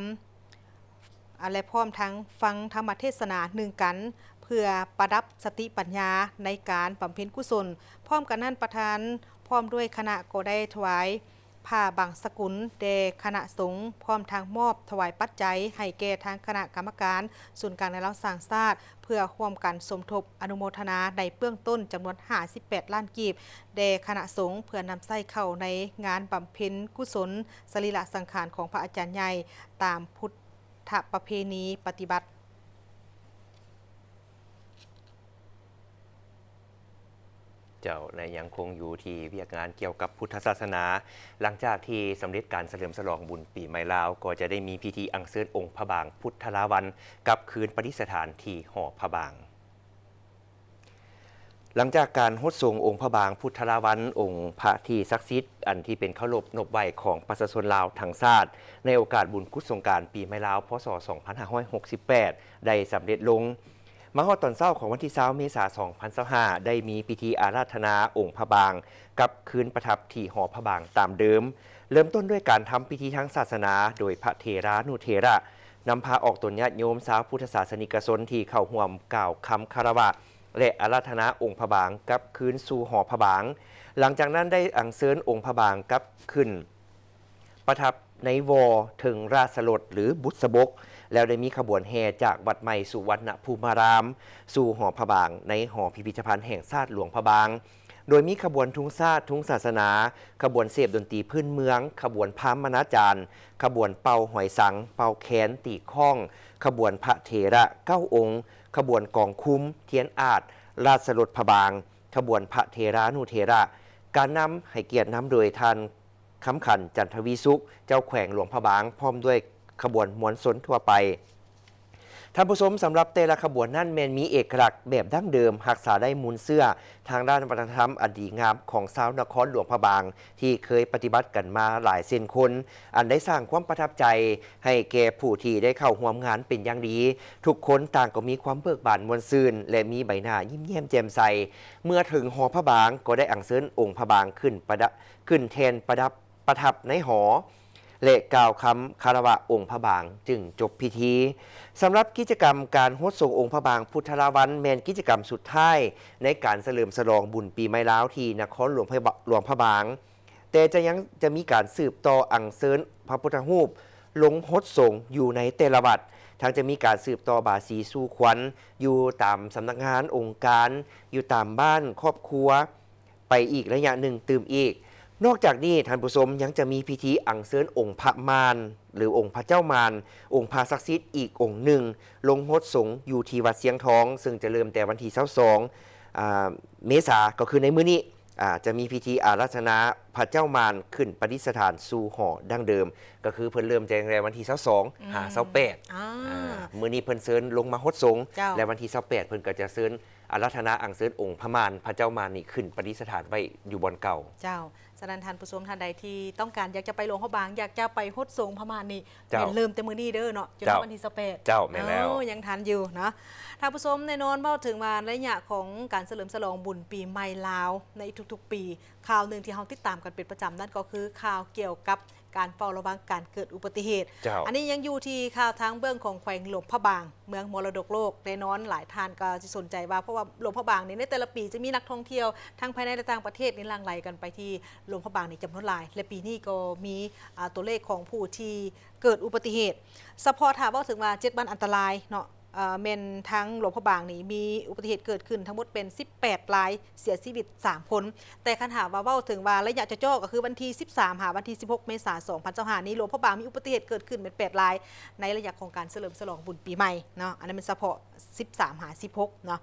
ອ່າ ແລະ ພ້ອມທັງຟັງທຳມະເທດສະໜາໜຶ່ງກັນ ເພື່ອປະດັບສະຕິປັນຍາໃນການບຳເພັນກຸສົນ. ພ້ອມກັນນັ້ນ, ປະທານພ້ອມດ້ວຍຄະນະກໍໄດ້ຖວາຍຜ້າບັງສະກຸນແດ່ຄະນະສົງ, ພ້ອມທັງມອບຖວາຍປັດໄຈໃຫ້ແກ່ທາງຄະນະກຳມະການສູນກາງແນວລາວສ້າງຊາດ ເພື່ອຮ່ວມກັນສົມທົບອະນຸໂມທະນາໃນເບື້ອງຕົ້ນຈຳນວນຫ້າສິບແປດລ້ານກີບ ແດ່ຄະນະສົງ ເພື່ອນຳໃຊ້ເຂົ້າໃນງານບຳເພັນກຸສົນສະລີລະສັງຂານຂອງພະອາຈານໃຫຍ່ ຕາມພຸດທະປະເພນີປະຕິບັດ. ເຈົ້າ, ໃນຍັງຄົງຢູ່ທີ່ວຽກງານກ່ຽວກັບພຸດທະສາສະໜາ, ຫຼັງຈາກທີ່ສຳເລັດການສະເຫຼີມສະຫຼອງບຸນປີໃໝ່ລາວ, ກໍຈະໄດ້ມີພິທີອັນເຊີນອົງພະບາງພຸດທະລາວັນກັບຄືນປະດິດສະຖານທີ່ຫໍພະບາງ. ຫຼັງຈາກການຫົດສົງອົງພະບາງພຸດທະລາວັນ, ອົງພະທີ່ສັກສິດ ອັນທີ່ເປັນເຄົາລົບນົບໄຫວ້ຂອງປະຊາຊົນລາວທັງຊາດ ໃນໂອກາດບຸນກຸດສົງການປີໃໝ່ລາວ ພ.ສ. ສອງພັນຫ້າຮ້ອຍຫົກສິບແປດ ໄດ້ສຳເລັດລົງ. ມາຮອດຕອນເຊົ້າຂອງວັນທີຊາວ ເມສາ ສອງພັນຊາວຫ້າ ໄດ້ມີພິທີອາລາທະນາອົງພະບາງກັບຄືນປະທັບທີ່ຫໍພະບາງຕາມເດີມ. ເລີ່ມຕົ້ນດ້ວຍການທຳພິທີທາງສາສະໜາ ໂດຍພະເຖລານຸເຖລະ ນຳພາອອກຕົນຍາດໂຍມຊາວພຸດທະສາສະນິກະຊົນທີ່ເຂົ້າຮ່ວມກ່າວຄຳຄາລະວະ ແລະ ອາລາທະນາອົງພະບາງກັບຄືນສູ່ຫໍພະບາງ. ຫຼັງຈາກນັ້ນໄດ້ອັນເຊີນອົງພະບາງກັບຂຶ້ນໄປ ປະທັບໃນວໍເທິງລາຊະລົດ ຫຼື ບຸດສະບົກ, ແລ້ວໄດ້ມີຂະບວນແຫ່ຈາກວັດໃໝ່ສຸວັນນະພູມາລາມ ສູ່ຫໍພະບາງ ໃນຫໍພິພິທະພັນແຫ່ງຊາດຫຼວງພະບາງ, ໂດຍມີຂະບວນທຸງຊາດ, ທຸງສາສະໜາ, ຂະບວນເສບດົນຕີພື້ນເມືອງ, ຂະບວນພາມມະນາຈານ, ຂະບວນເປົ່າຫອຍສັງ, ເປົ່າແຄນ, ຕີຄ້ອງ, ຂະບວນພະເຖລະເກົ້າອົງ, ຂະບວນກອງຄຸ້ມ, ທຽນອາດ, ລາຊະລົດພະບາງ, ຂະບວນພະເຖລານຸເຖລະ, ການນຳໃຫ້ກຽດນຳໂດຍທ່ານ ຄຳຂັນ ຈັນທະວີສຸກ ເຈົ້າແຂວງຫຼວງພະບາງ ພ້ອມດ້ວຍຂະບວນມວນຊົນທົ່ວໄປ. ທ່ານຜູ້ຊົມ, ສຳລັບແຕ່ລະຂະບວນນັ້ນແມ່ນມີເອກະລັກແບບດັ້ງເດີມ, ຮັກສາໄດ້ມູນເຊື້ອທາງດ້ານວັດທະນະທຳອັນດີງາມຂອງຊາວນະຄອນຫຼວງພະບາງ ທີ່ເຄີຍປະຕິບັດກັນມາຫຼາຍເຊັ່ນຄົນ, ອັນໄດ້ສ້າງຄວາມປະທັບໃຈໃຫ້ແກ່ຜູ້ທີ່ໄດ້ເຂົ້າຮ່ວມງານເປັນຢ່າງດີ. ທຸກຄົນຕ່າງກໍມີຄວາມເບີກບານມ່ວນຊື່ນ ແລະ ມີໃບໜ້າຍິ້ມແຍ້ມແຈ່ມໃສ. ເມື່ອເຖິງຫໍພະບາງ ກໍໄດ້ອັນເຊີນອົງພະບາງຂຶ້ນປະດັບ ຂຶ້ນແທ່ນປະດັບ ປະທັບໃນຫໍ ແລະ ກ່າວຄຳຄາລະວະອົງພະບາງ ຈຶ່ງຈົບພິທີ. ສຳລັບກິດຈະກຳການຫົດສົງອົງພະບາງພຸດທະລາວັນ ແມ່ນກິດຈະກຳສຸດທ້າຍໃນການສະເຫຼີມສະຫຼອງບຸນປີໃໝ່ລາວ ທີ່ນະຄອນຫຼວງພະບາ ຫຼວງພະບາງ, ແຕ່ຈະຍັງຈະມີການສືບຕໍ່ອັນເຊີນພະພຸດທະຮູບລົງຫົດສົງຢູ່ໃນແຕ່ລະວັດ, ທັງຈະມີການສືບຕໍ່ບາສີສູ່ຂວັນຢູ່ຕາມສຳນັກງານ, ອົງການ, ຢູ່ຕາມບ້ານ, ຄອບຄົວ ໄປອີກໄລຍະໜຶ່ງຕື່ມອີກ. ນອກຈາກນີ້, ທ່ານຜູ້ຊົມ, ຍັງຈະມີພິທີອັນເຊີນອົງພະມ່ານ ຫຼື ອົງພະເຈົ້າມ່ານ, ອົງພະສັກສິດອີກອົງໜຶ່ງ ລົງຫົດສົງຢູ່ທີ່ວັດຊຽງທອງ, ເຊິ່ງຈະເລີ່ມແຕ່ວັນທີຊາວສອງ ອາ ເມສາ, ກໍຄືໃນມື້ນີ້ ອາ ຈະມີພິທີອາລາທະນາພະເຈົ້າມ່ານຂຶ້ນປະດິດສະຖານສູ່ຫໍດັ້ງເດີມ, ກໍຄືເພິ່ນເລີ່ມແຕ່ວັນທີຊາວສອງ ອືມ ຫາຊາວແປດ ອາ ອາ ມື້ນີ້ເພິ່ນເຊີນລົງມາຫົດສົງ ເຈົ້າ ແລະ ວັນທີຊາວແປດ ເພິ່ນກໍຈະເຊີນ ອາລາທະນາອັນເຊີນອົງພະມ່ານ ພະເຈົ້າມ່ານນີ້ຂຶ້ນປະດິດສະຖານໄວ້ຢູ່ບ່ອນເກົ່າ. ເຈົ້າ. ສະນັ້ນທ່ານຜູ້ຊົມທ່ານໃດທີ່ຕ້ອງການຢາກຈະໄປຫຼວງພະບາງ, ຢາກຈະໄປຫົດສົງພະມ່ານນີ້ ເຈົ້າ ແມ່ນເລີ່ມແຕ່ມື້ນີ້ເດີເນາະ ຈົນຮອດ ເຈົ້າ ວັນທີຊາວແປດ ເຈົ້າ ແມ່ນແລ້ວ ເອີ ຍັງທັນຢູ່ເນາະ. ທ່ານຜູ້ຊົມ, ແນ່ນອນເວົ້າເຖິງວ່າໄລຍະຂອງການສະເຫຼີມສະຫຼອງບຸນປີໃໝ່ລາວໃນທຸກໆປີ, ຂ່າວໜຶ່ງທີ່ເຮົາຕິດຕາມກັນເປັນປະຈຳນັ້ນກໍຄືຂ່າວກ່ຽວກັບ ການເຝົ້າລະວັງການເກີດອຸບັດຕິເຫດ. ເຈົ້າ. ອັນນີ້ຍັງຢູ່ທີ່ຂ່າວທາງເບື້ອງຂອງແຂວງຫຼວງພະບາງ, ເມືອງມໍລະດົກໂລກ. ແນ່ນອນຫຼາຍທ່ານກໍຊິສົນໃຈວ່າ ເພາະວ່າຫຼວງພະບາງນີ້ໃນແຕ່ລະປີຈະມີນັກທ່ອງທ່ຽວທັງພາຍໃນ ແລະ ຕ່າງປະເທດນີ້ຫຼັ່ງໄຫຼກັນໄປທີ່ຫຼວງພະບາງນີ້ຈຳນວນຫຼາຍ, ແລະ ປີນີ້ກໍມີ ອາ ຕົວເລກຂອງຜູ້ທີ່ເກີດອຸບັດຕິເຫດ. ສະເພາະຖ້າເວົ້າເຖິງວ່າເຈັດວັນອັນຕະລາຍເນາະ, ເອີ ແມ່ນທາງຫຼວງພະບາງນີ້ມີອຸບັດຕິເຫດເກີດຂຶ້ນທັງໝົດເປັນສິບແປດລາຍ, ເສຍຊີວິດສາມຄົນ. ແຕ່ຄັນຫາກວ່າເວົ້າເຖິງວ່າໄລຍະເຈາະໆ ກໍຄືວັນທີສິບສາມຫາວັນທີສິບຫົກເມສາສອງພັນຊາວຫ້ານີ້ ຫຼວງພະບາງມີອຸບັດຕິເຫດເກີດຂຶ້ນແມ່ນແປດລາຍ ໃນໄລຍະຂອງການສະເຫຼີມສະຫຼອງບຸນປີໃໝ່ເນາະ, ອັນນັ້ນແມ່ນສະເພາະສິບສາມຫາສິບຫົກເນາະ.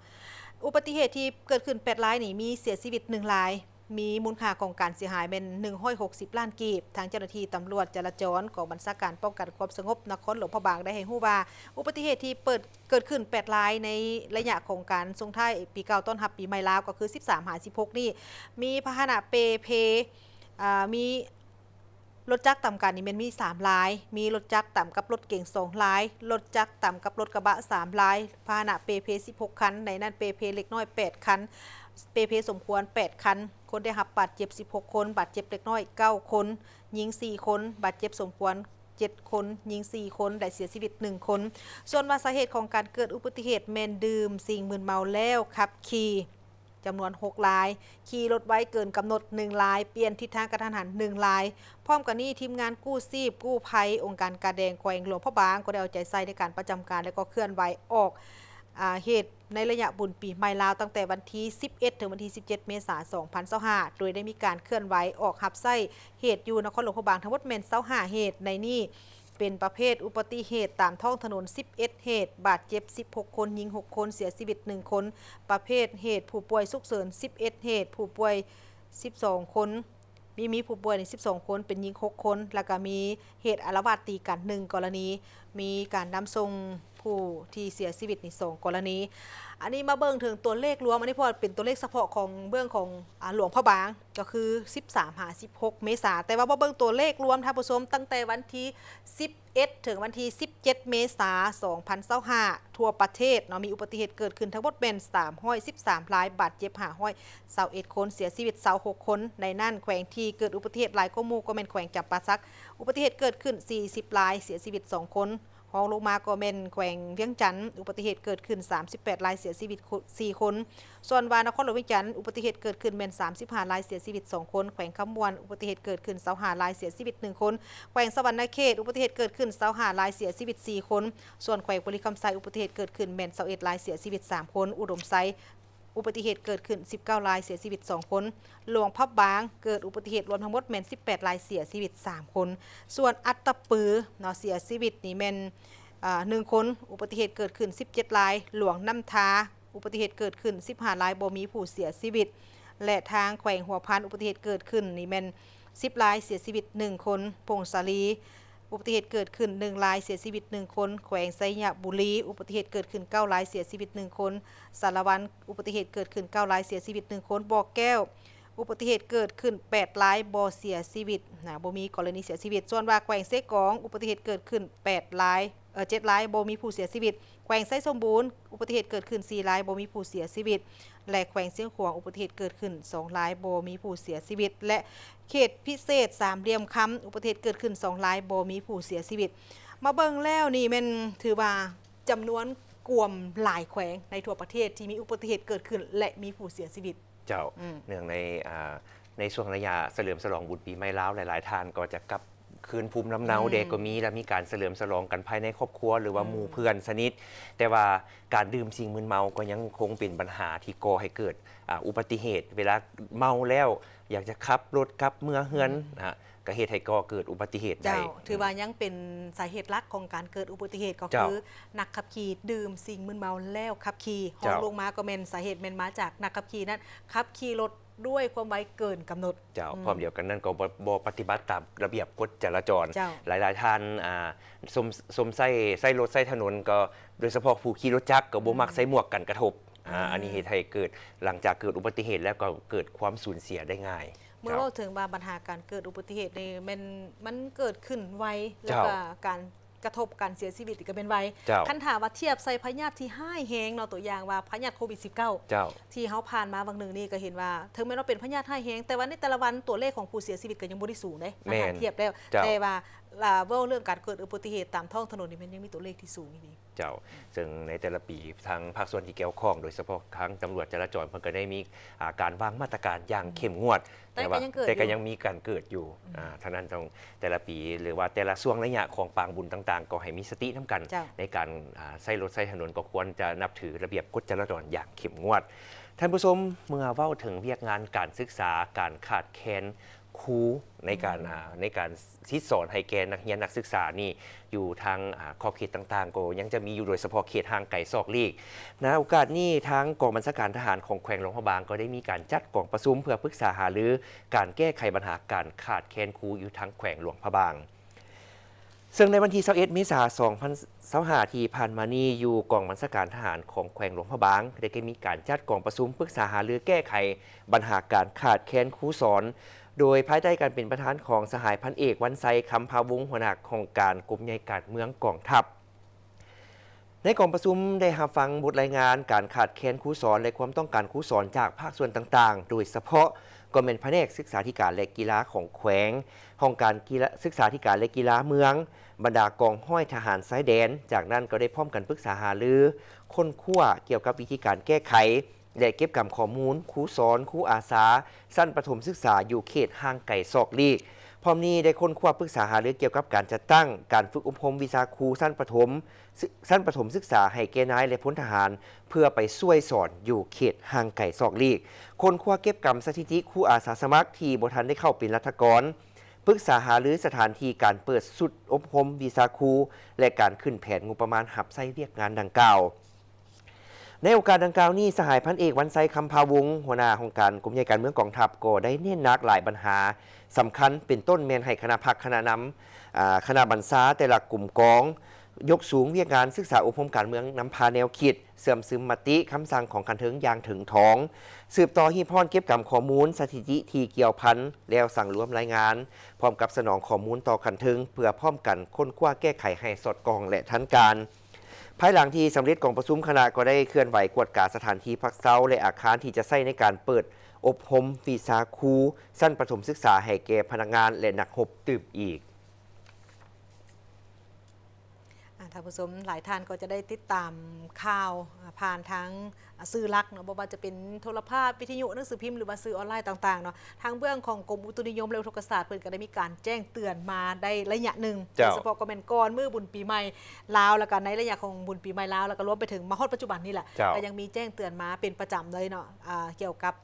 ອຸບັດຕິເຫດທີ່ເກີດຂຶ້ນແປດລາຍນີ້ ມີເສຍຊີວິດໜຶ່ງລາຍ, ມີມູນຄ່າຂອງການເສຍຫາຍແມ່ນໜຶ່ງຮ້ອຍຫົກສິບລ້ານກີບ. ທາງເຈົ້າໜ້າທີ່ຕຳຫຼວດຈະລາຈອນ ກອງບັນຊາການປ້ອງກັນຄວາມສະຫງົບນະຄອນຫຼວງພະບາງ ໄດ້ໃຫ້ຮູ້ວ່າ ອຸບັດຕິເຫດທີ່ເປີດ ເກີດຂຶ້ນແປດລາຍໃນໄລຍະຂອງການສົ່ງທ້າຍປີເກົ່າຕ້ອນຮັບປີໃໝ່ລາວ ກໍຄືສິບສາມຫາສິບຫົກນີ້ ມີພາຫະນະເປ່ເພ ອາ ມີລົດຈັກຕຳກັນນີ້ແມ່ນມີສາມລາຍ, ມີລົດຈັກຕຳກັບລົດເກັງສອງລາຍ, ລົດຈັກຕຳກັບລົດກະບະສາມລາຍ, ພາຫະນະເປ່ເພສິບຫົກຄັນ, ໃນນັ້ນເປ່ເພເລັກນ້ອຍແປດຄັນ, ເປ່ເພສົມຄວນແປດຄັນ, ຄົນໄດ້ຮັບບາດເຈັບສິບຫົກຄົນ, ບາດເຈັບເລັກນ້ອຍເກົ້າຄົນ, ຍິງສີ່ຄົນ, ບາດເຈັບສົມຄວນ ເຈັດຄົນ, ຍິງສີ່ຄົນ ແລະ ເສຍຊີວິດໜຶ່ງຄົນ. ສ່ວນວ່າສາເຫດຂອງການເກີດອຸບັດຕິເຫດແມ່ນດື່ມສິ່ງມຶນເມົາແລ້ວຂັບຂີ່ ຈຳນວນຫົກລາຍ, ຂີ່ລົດໄວເກີນກຳນົດໜຶ່ງລາຍ, ປ່ຽນທິດທາງກະທັນຫັນໜຶ່ງລາຍ. ພ້ອມກັນນີ້, ທີມງານກູ້ຊີບກູ້ໄພອົງການກາແດງແຂວງຫຼວງພະບາງ ກໍໄດ້ເອົາໃຈໃສ່ໃນການປະຈຳການ ແລະ ກໍເຄື່ອນໄຫວອອກ ອາ ເຫດ ໃນໄລຍະບຸນປີໃໝ່ລາວ ຕັ້ງແຕ່ວັນທີສິບເອັດ ເຖິງວັນທີສິບເຈັດ ເມສາ ສອງພັນຊາວຫ້າ ໂດຍໄດ້ມີການເຄື່ອນໄຫວອອກຮັບໃຊ້ເຫດຢູ່ນະຄອນຫຼວງພະບາງທັງໝົດແມ່ນຊາວຫ້າເຫດ, ໃນນີ້ເປັນປະເພດອຸບັດຕິເຫດຕາມທ້ອງຖະໜົນສິບເອັດເຫດ, ບາດເຈັບສິບຫົກຄົນ, ຍິງຫົກຄົນ, ເສຍຊີວິດໜຶ່ງຄົນ, ປະເພດເຫດຜູ້ປ່ວຍສຸກເສີນສິບເອັດເຫດ, ຜູ້ປ່ວຍສິບສອງຄົນ. ມີ ມີຜູ້ປ່ວຍນີ້ສິບສອງຄົນ, ເປັນຍິງຫົກຄົນ, ແລ້ວກໍມີເຫດອາລະວາດຕີກັນໜຶ່ງກໍລະນີ, ມີການນຳສົ່ງຜູ້ທີ່ເສຍຊີວິດນີ້ສອງກໍລະນີ. ອັນນີ້ມາເບິ່ງເຖິງຕົວເລກລວມ, ອັນນີ້ເພາະວ່າເປັນຕົວເລກສະເພາະຂອງເບື້ອງຂອງ ອາ ຫຼວງພະບາງ, ກໍຄືສິບສາມຫາສິບຫົກເມສາ. ແຕ່ວ່າມາເບິ່ງຕົວເລກລວມ, ທ່ານຜູ້ຊົມ, ຕັ້ງແຕ່ວັນທີສິບ ເອັດ ເຖິງວັນທີສິບເຈັດ ເມສາ ສອງພັນຊາວຫ້າ ທົ່ວປະເທດເນາະ ມີອຸບັດຕິເຫດເກີດຂຶ້ນທັງໝົດແມ່ນສາມຮ້ອຍສິບສາມລາຍ, ບາດເຈັບຫ້າຮ້ອຍຊາວເອັດຄົນ, ເສຍຊີວິດຊາວຫົກຄົນ. ໃນນັ້ນແຂວງທີ່ເກີດອຸບັດຕິເຫດຫຼາຍກວ່າໝູ່ກໍແມ່ນແຂວງຈຳປາສັກ, ອຸບັດຕິເຫດເກີດຂຶ້ນສີ່ສິບລາຍ, ເສຍຊີວິດສອງຄົນ, ຮອງລົງມາກໍແມ່ນແຂວງວຽງຈັນ ອຸບັດຕິເຫດເກີດຂຶ້ນສາມສິບແປດລາຍ ເສຍຊີວິດ ໂຄ ສີ່ຄົນ. ສ່ວນວ່ານະຄອນຫຼວງວຽງຈັນ ອຸບັດຕິເຫດເກີດຂຶ້ນແມ່ນສາມສິບຫ້າລາຍ ເສຍຊີວິດສອງຄົນ, ແຂວງຄຳມ່ວນ ອຸບັດຕິເຫດເກີດຂຶ້ນຊາວຫ້າລາຍ ເສຍຊີວິດໜຶ່ງຄົນ, ແຂວງສະຫວັນນະເຂດ ອຸບັດຕິເຫດເກີດຂຶ້ນຊາວຫ້າລາຍ ເສຍຊີວິດສີ່ຄົນ, ສ່ວນແຂວງບໍລິຄຳໄຊ ອຸບັດຕິເຫດເກີດຂຶ້ນແມ່ນຊາວເອັດລາຍ ເສຍຊີວິດສາມຄົນ, ອຸດົມໄຊ ອຸບັດຕິເຫດເກີດຂຶ້ນສິບເກົ້າລາຍ ເສຍຊີວິດສອງຄົນ, ຫຼວງພະບາງເກີດອຸບັດຕິເຫດລວມທັງໝົດແມ່ນສິບແປດລາຍ ເສຍຊີວິດສາມຄົນ, ສ່ວນອັດຕະປືເນາະ ເສຍຊີວິດນີ້ແມ່ນ ອາ ໜຶ່ງຄົນ, ອຸບັດຕິເຫດເກີດຂຶ້ນສິບເຈັດລາຍ, ຫຼວງນ້ຳທາ ອຸບັດຕິເຫດເກີດຂຶ້ນສິບຫ້າລາຍ ບໍ່ມີຜູ້ເສຍຊີວິດ ແລະ ທາງແຂວງຫົວພັນ ອຸບັດຕິເຫດເກີດຂຶ້ນນີ້ແມ່ນສິບລາຍ ເສຍຊີວິດໜຶ່ງຄົນ, ຜົ້ງສາລີ ອຸບັດຕິເຫດເກີດຂຶ້ນໜຶ່ງລາຍ ເສຍຊີວິດໜຶ່ງຄົນ, ແຂວງໄຊຍະບູລີ ອຸບັດຕິເຫດເກີດຂຶ້ນເກົ້າລາຍ ເສຍຊີວິດໜຶ່ງຄົນ, ສາລະວັນ ອຸບັດຕິເຫດເກີດຂຶ້ນເກົ້າລາຍ ເສຍຊີວິດໜຶ່ງຄົນ, ບໍ່ແກ້ວ ອຸບັດຕິເຫດເກີດຂຶ້ນແປດລາຍ ບໍ່ເສຍຊີວິດນະ ບໍ່ມີກໍລະນີເສຍຊີວິດ. ສ່ວນວ່າແຂວງເຊກອງ ອຸບັດຕິເຫດເກີດຂຶ້ນແປດລາຍ ເອີ ເຈັດລາຍ ບໍ່ມີຜູ້ເສຍຊີວິດ, ແຂວງໄຊສົມບູນ ອຸບັດຕິເຫດເກີດຂຶ້ນສີ່ລາຍ ບໍ່ມີຜູ້ເສຍຊີວິດ ແລະ ແຂວງຊຽງຂວາງ ອຸບັດຕິເຫດເກີດຂຶ້ນສອງລາຍ ບໍ່ມີຜູ້ເສຍຊີວິດ ແລະ ເຂດພິເສດສາມຫຼ່ຽມຄຳ ອຸບັດຕິເຫດເກີດຂຶ້ນສອງລາຍ ບໍ່ມີຜູ້ເສຍຊີວິດ. ມາເບິ່ງແລ້ວນີ້ແມ່ນຖືວ່າຈຳນວນກວມຫຼາຍແຂວງໃນທົ່ວປະເທດທີ່ມີອຸບັດຕິເຫດເກີດຂຶ້ນ ແລະ ມີຜູ້ເສຍຊີວິດ. ເຈົ້າ ອືມ ເນື່ອງໃນ ອ່າ ໃນຊ່ວງໄລຍະສະເຫຼີມສະຫຼອງບຸນປີໃໝ່ລາວ ຫຼາຍໆທ່ານກໍຈະກັບຄືນພູມລຳເນົາ ອືມ ແດ່ກໍມີ ແລະ ມີການສະເຫຼີມສະຫຼອງກັນພາຍໃນຄອບຄົວ ຫຼືວ່າ ອືມ ໝູ່ເພື່ອນສະໜິດ, ແຕ່ວ່າການດື່ມສິ່ງມຶນເມົາກໍຍັງຄົງເປັນບັນຫາທີ່ກໍ່ໃຫ້ເກີດ ອ່າ ອຸບັດຕິເຫດ. ເວລາເມົາແລ້ວຢາກຈະຂັບລົດກັບເມືອເຮືອນ ອືມ ນະ ກໍເຮັດໃຫ້ກໍ່ເກີດອຸບັດຕິເຫດໄດ້. ເຈົ້າ ຖືວ່າ ອືມ ຍັງເປັນສາເຫດຫຼັກຂອງການເກີດອຸບັດຕິເຫດ ກໍ ເຈົ້າ ຄືນັກຂັບຂີ່ດື່ມສິ່ງມຶນເມົາແລ້ວຂັບຂີ່. ເຈົ້າ ຮອງລົງມາກໍແມ່ນສາເຫດແມ່ນມາຈາກນັກຂັບຂີ່ນັ້ນຂັບຂີ່ລົດດ້ວຍຄວາມໄວເກີນກຳນົດ. ເຈົ້າ ອືມ ພ້ອມດຽວກັນນັ້ນກໍບໍ່ ບໍ່ປະຕິບັດຕາມລະບຽບກົດຈະລາຈອນ. ເຈົ້າ ຫຼາຍໆທ່ານ ອ່າ ຊົມ ຊົມໃຊ້ ໃຊ້ລົດໃຊ້ຖະໜົນ ກໍໂດຍສະເພາະຜູ້ຂີ່ລົດຈັກກໍບໍ່ມັກ ອືມ ໃສ່ໝວກກັນກະທົບ. ອ່າ ອືມ ອັນນີ້ເຮັດໃຫ້ເກີດ ຫຼັງຈາກເກີດອຸບັດຕິເຫດແລ້ວກໍເກີດຄວາມສູນເສຍໄດ້ງ່າຍ. ເມື່ອເວົ້າເຖິງວ່າບັນຫາການເກີດອຸບັດຕິເຫດນີ້ແມ່ນມັນເກີດຂຶ້ນໄວ ແລ້ວກໍ ເຈົ້າ ການກະທົບການເສຍຊີວິດນີ້ກໍແມ່ນໄວ. ເຈົ້າ ຄັນຖ້າວ່າທຽບໃສ່ພະຍາດທີ່ຮ້າຍແຮງເນາະ ຕົວຢ່າງວ່າພະຍາດໂຄວິດສິບເກົ້າ ເຈົ້າ ທີ່ເຮົາຜ່ານມາຫວ່າງໜຶ່ງນີ້ ກໍເຫັນວ່າເຖິງແມ່ນວ່າເປັນພະຍາດຮ້າຍແຮງ ແຕ່ວ່າໃນແຕ່ລະວັນຕົວເລກຂອງຜູ້ເສຍຊີວິດກໍຍັງບໍ່ໄດ້ສູງເດ້ ຖ້າຫາກ ແມ່ນ ທຽບແລ້ວ. ເຈົ້າ ແຕ່ວ່າ ລະ ເວົ້າເລື່ອງການເກີດອຸບັດຕິເຫດຕາມທ້ອງຖະໜົນນີ້ ແມ່ນຍັງມີຕົວເລກທີ່ສູງອີ່ຫຼີ. ເຈົ້າ ເຊິ່ງໃນແຕ່ລະປີທາງພາກສ່ວນທີ່ກ່ຽວຂ້ອງ ໂດຍສະເພາະທາງຕຳຫຼວດຈະລາຈອນ ເພິ່ນກໍໄດ້ມີ ອ່າ ການວາງມາດຕະການຢ່າງເຂັ້ມງວດ ແຕ່ ແຕ່ວ່າ ກໍຍັງເກີດ ແຕ່ກໍ ຢູ່ ຍັງມີການເກີດຢູ່. ອືມ ອ່າ ທາງນັ້ນຕ້ອງ ແຕ່ລະປີ ຫຼືວ່າແຕ່ລະຊ່ວງໄລຍະຂອງປາງບຸນຕ່າງໆ ກໍໃຫ້ມີສະຕິນຳກັນ. ເຈົ້າ ໃນການ ອ່າ ໃຊ້ລົດໃຊ້ຖະໜົນ ກໍຄວນຈະນັບຖືລະບຽບກົດຈະລາຈອນຢ່າງເຂັ້ມງວດ. ທ່ານຜູ້ຊົມ ເມື່ອເວົ້າເຖິງວຽກງານການສຶກສາ ການຂາດແຄນ ຄູໃນການ ອືມ ອ່າ ໃນການສິດສອນໃຫ້ແກ່ນັກຮຽນນັກສຶກສານີ້ ຢູ່ທາງ ອ່າ ຂອບເຂດຕ່າງໆ ກໍຍັງຈະມີຢູ່ ໂດຍສະເພາະເຂດຫ່າງໄກສອກຫຼີກ. ໃນໂອກາດນີ້ ທາງກອງບັນຊາການທະຫານຂອງແຂວງຫຼວງພະບາງ ກໍໄດ້ມີການຈັດກອງປະຊຸມເພື່ອປຶກສາຫາລືການແກ້ໄຂບັນຫາການຂາດແຄນຄູຢູ່ທາງແຂວງຫຼວງພະບາງ. ເຊິ່ງໃນວັນທີຊາວເອັດ ເມສາ ສອງພັນຊາວຫ້າ ທີ່ຜ່ານມານີ້ ຢູ່ກອງບັນຊາການທະຫານຂອງແຂວງຫຼວງພະບາງ ໄດ້ມີການຈັດກອງປະຊຸມປຶກສາຫາລືແກ້ໄຂບັນຫາການຂາດແຄນຄູສອນ ໂດຍພາຍໃຕ້ການເປັນປະທານຂອງສະຫາຍພັນເອກ ວັນໄຊ ຄຳພາວົງ ຫົວໜ້າຫ້ອງການກົມໃຫຍ່ການເມືອງກອງທັບ. ໃນກອງປະຊຸມໄດ້ຮັບຟັງບົດລາຍງານການຂາດແຄນຄູສອນ ແລະ ຄວາມຕ້ອງການຄູສອນຈາກພາກສ່ວນຕ່າງໆ ໂດຍສະເພາະກໍແມ່ນພະແນກສຶກສາທິການ ແລະ ກິລາຂອງແຂວງ, ຫ້ອງການກິລາ ສຶກສາທິການ ແລະ ກິລາເມືອງ, ບັນດາກອງຮ້ອຍທະຫານຊາຍແດນ. ຈາກນັ້ນກໍໄດ້ພ້ອມກັນປຶກສາຫາລື, ຄົ້ນຄວ້າກ່ຽວກັບວິທີການແກ້ໄຂ ແລະ ເກັບກຳຂໍ້ມູນຄູສອນ, ຄູອາສາ ຊັ້ນປະຖົມສຶກສາຢູ່ເຂດຫ່າງໄກສອກຫຼີກ. ພ້ອມນີ້ໄດ້ຄົ້ນຄວ້າປຶກສາຫາລືກ່ຽວກັບການຈັດຕັ້ງການຝຶກອົບຮົມວິຊາຄູຊັ້ນປະຖົມ, ຊັ້ນປະຖົມສຶກສາໃຫ້ແກ່ນາຍ ແລະ ພົນທະຫານ ເພື່ອໄປຊ່ວຍສອນຢູ່ເຂດຫ່າງໄກສອກຫຼີກ. ຄົ້ນຄວ້າເກັບກຳສະຖິຕິຄູອາສາສະໝັກທີ່ບໍ່ທັນໄດ້ເຂົ້າເປັນລັດຖະກອນ, ປຶກສາຫາລືສະຖານທີ່ການເປີດຊຸດອົບຮົມວິຊາຄູ ແລະ ການຂຶ້ນແຜນງົບປະມານຮັບໃຊ້ວຽກງານດັ່ງກ່າວ. ໃນໂອກາດດັ່ງກ່າວນີ້ ສະຫາຍພັນເອກ ວັນໄຊ ຄຳພາວົງ ຫົວໜ້າຫ້ອງການກົມໃຫຍ່ການເມືອງກອງທັບ ກໍໄດ້ເນັ້ນໜັກຫຼາຍບັນຫາສຳຄັນ ເປັນຕົ້ນແມ່ນໃຫ້ຄະນະພັກ ຄະນະນຳ ອາ ຄະນະບັນຊາແຕ່ລະກົມກອງ ຍົກສູງວຽກງານສຶກສາອົບຮົມການເມືອງ, ນຳພາແນວຄິດ, ເຊື່ອມຊຶມມະຕິຄຳສັ່ງຂອງຂັ້ນເທິງຢ່າງເຖິງຖອງ, ສືບຕໍ່ຮີບຮ້ອນເກັບກຳຂໍ້ມູນສະຖິຕິທີ່ກ່ຽວພັນ ແລ້ວສັງລວມລາຍງານ ພ້ອມກັບສະໜອງຂໍ້ມູນຕໍ່ຂັ້ນເທິງ ເພື່ອພ້ອມກັນຄົ້ນຄວ້າແກ້ໄຂໃຫ້ສອດຄ່ອງ ແລະ ທັນການ. ພາຍຫຼັງທີ່ສຳເລັດກອງປະຊຸມ, ຄະນະກໍໄດ້ເຄື່ອນໄຫວກວດກາສະຖານທີ່ພັກເຊົາ ແລະ ອາຄານທີ່ຈະໃຊ້ໃນການເປີດອົບຮົມວິຊາຄູຊັ້ນປະຖົມສຶກສາໃຫ້ແກ່ພະນັກງານ ແລະ ນັກຮົບຕື່ມອີກ. ອາ ທ່ານຜູ້ຊົມຫຼາຍທ່ານກໍຈະໄດ້ຕິດຕາມຂ່າວ ອາ ຜ່ານທາງ ອາ ສື່ຫຼັກເນາະ ບໍ່ວ່າຈະເປັນໂທລະພາບ, ວິທະຍຸ, ໜັງສືພິມ ຫຼືວ່າສື່ອອນລາຍຕ່າງໆເນາະ. ທາງເບື້ອງຂອງກົມອຸຕຸນິຍົມ ແລະ ອຸທົກກະສາດ ເພິ່ນກໍໄດ້ມີການແຈ້ງເຕືອນມາໄດ້ໄລຍະໜຶ່ງ ເຈົ້າ ໂດຍສະເພາະກໍແມ່ນກ່ອນມື້ບຸນປີໃໝ່ລາວ ແລ້ວກໍໃນໄລຍະຂອງບຸນປີໃໝ່ລາວ ແລ້ວກໍລວມໄປເຖິງມາຮອດປັດຈຸບັນນີ້ແຫຼະ ເຈົ້າ ກໍຍັງມີແຈ້ງເຕືອນມາເປັນປະຈຳເລີຍເນາະ ອາ ກ່ຽວກັບ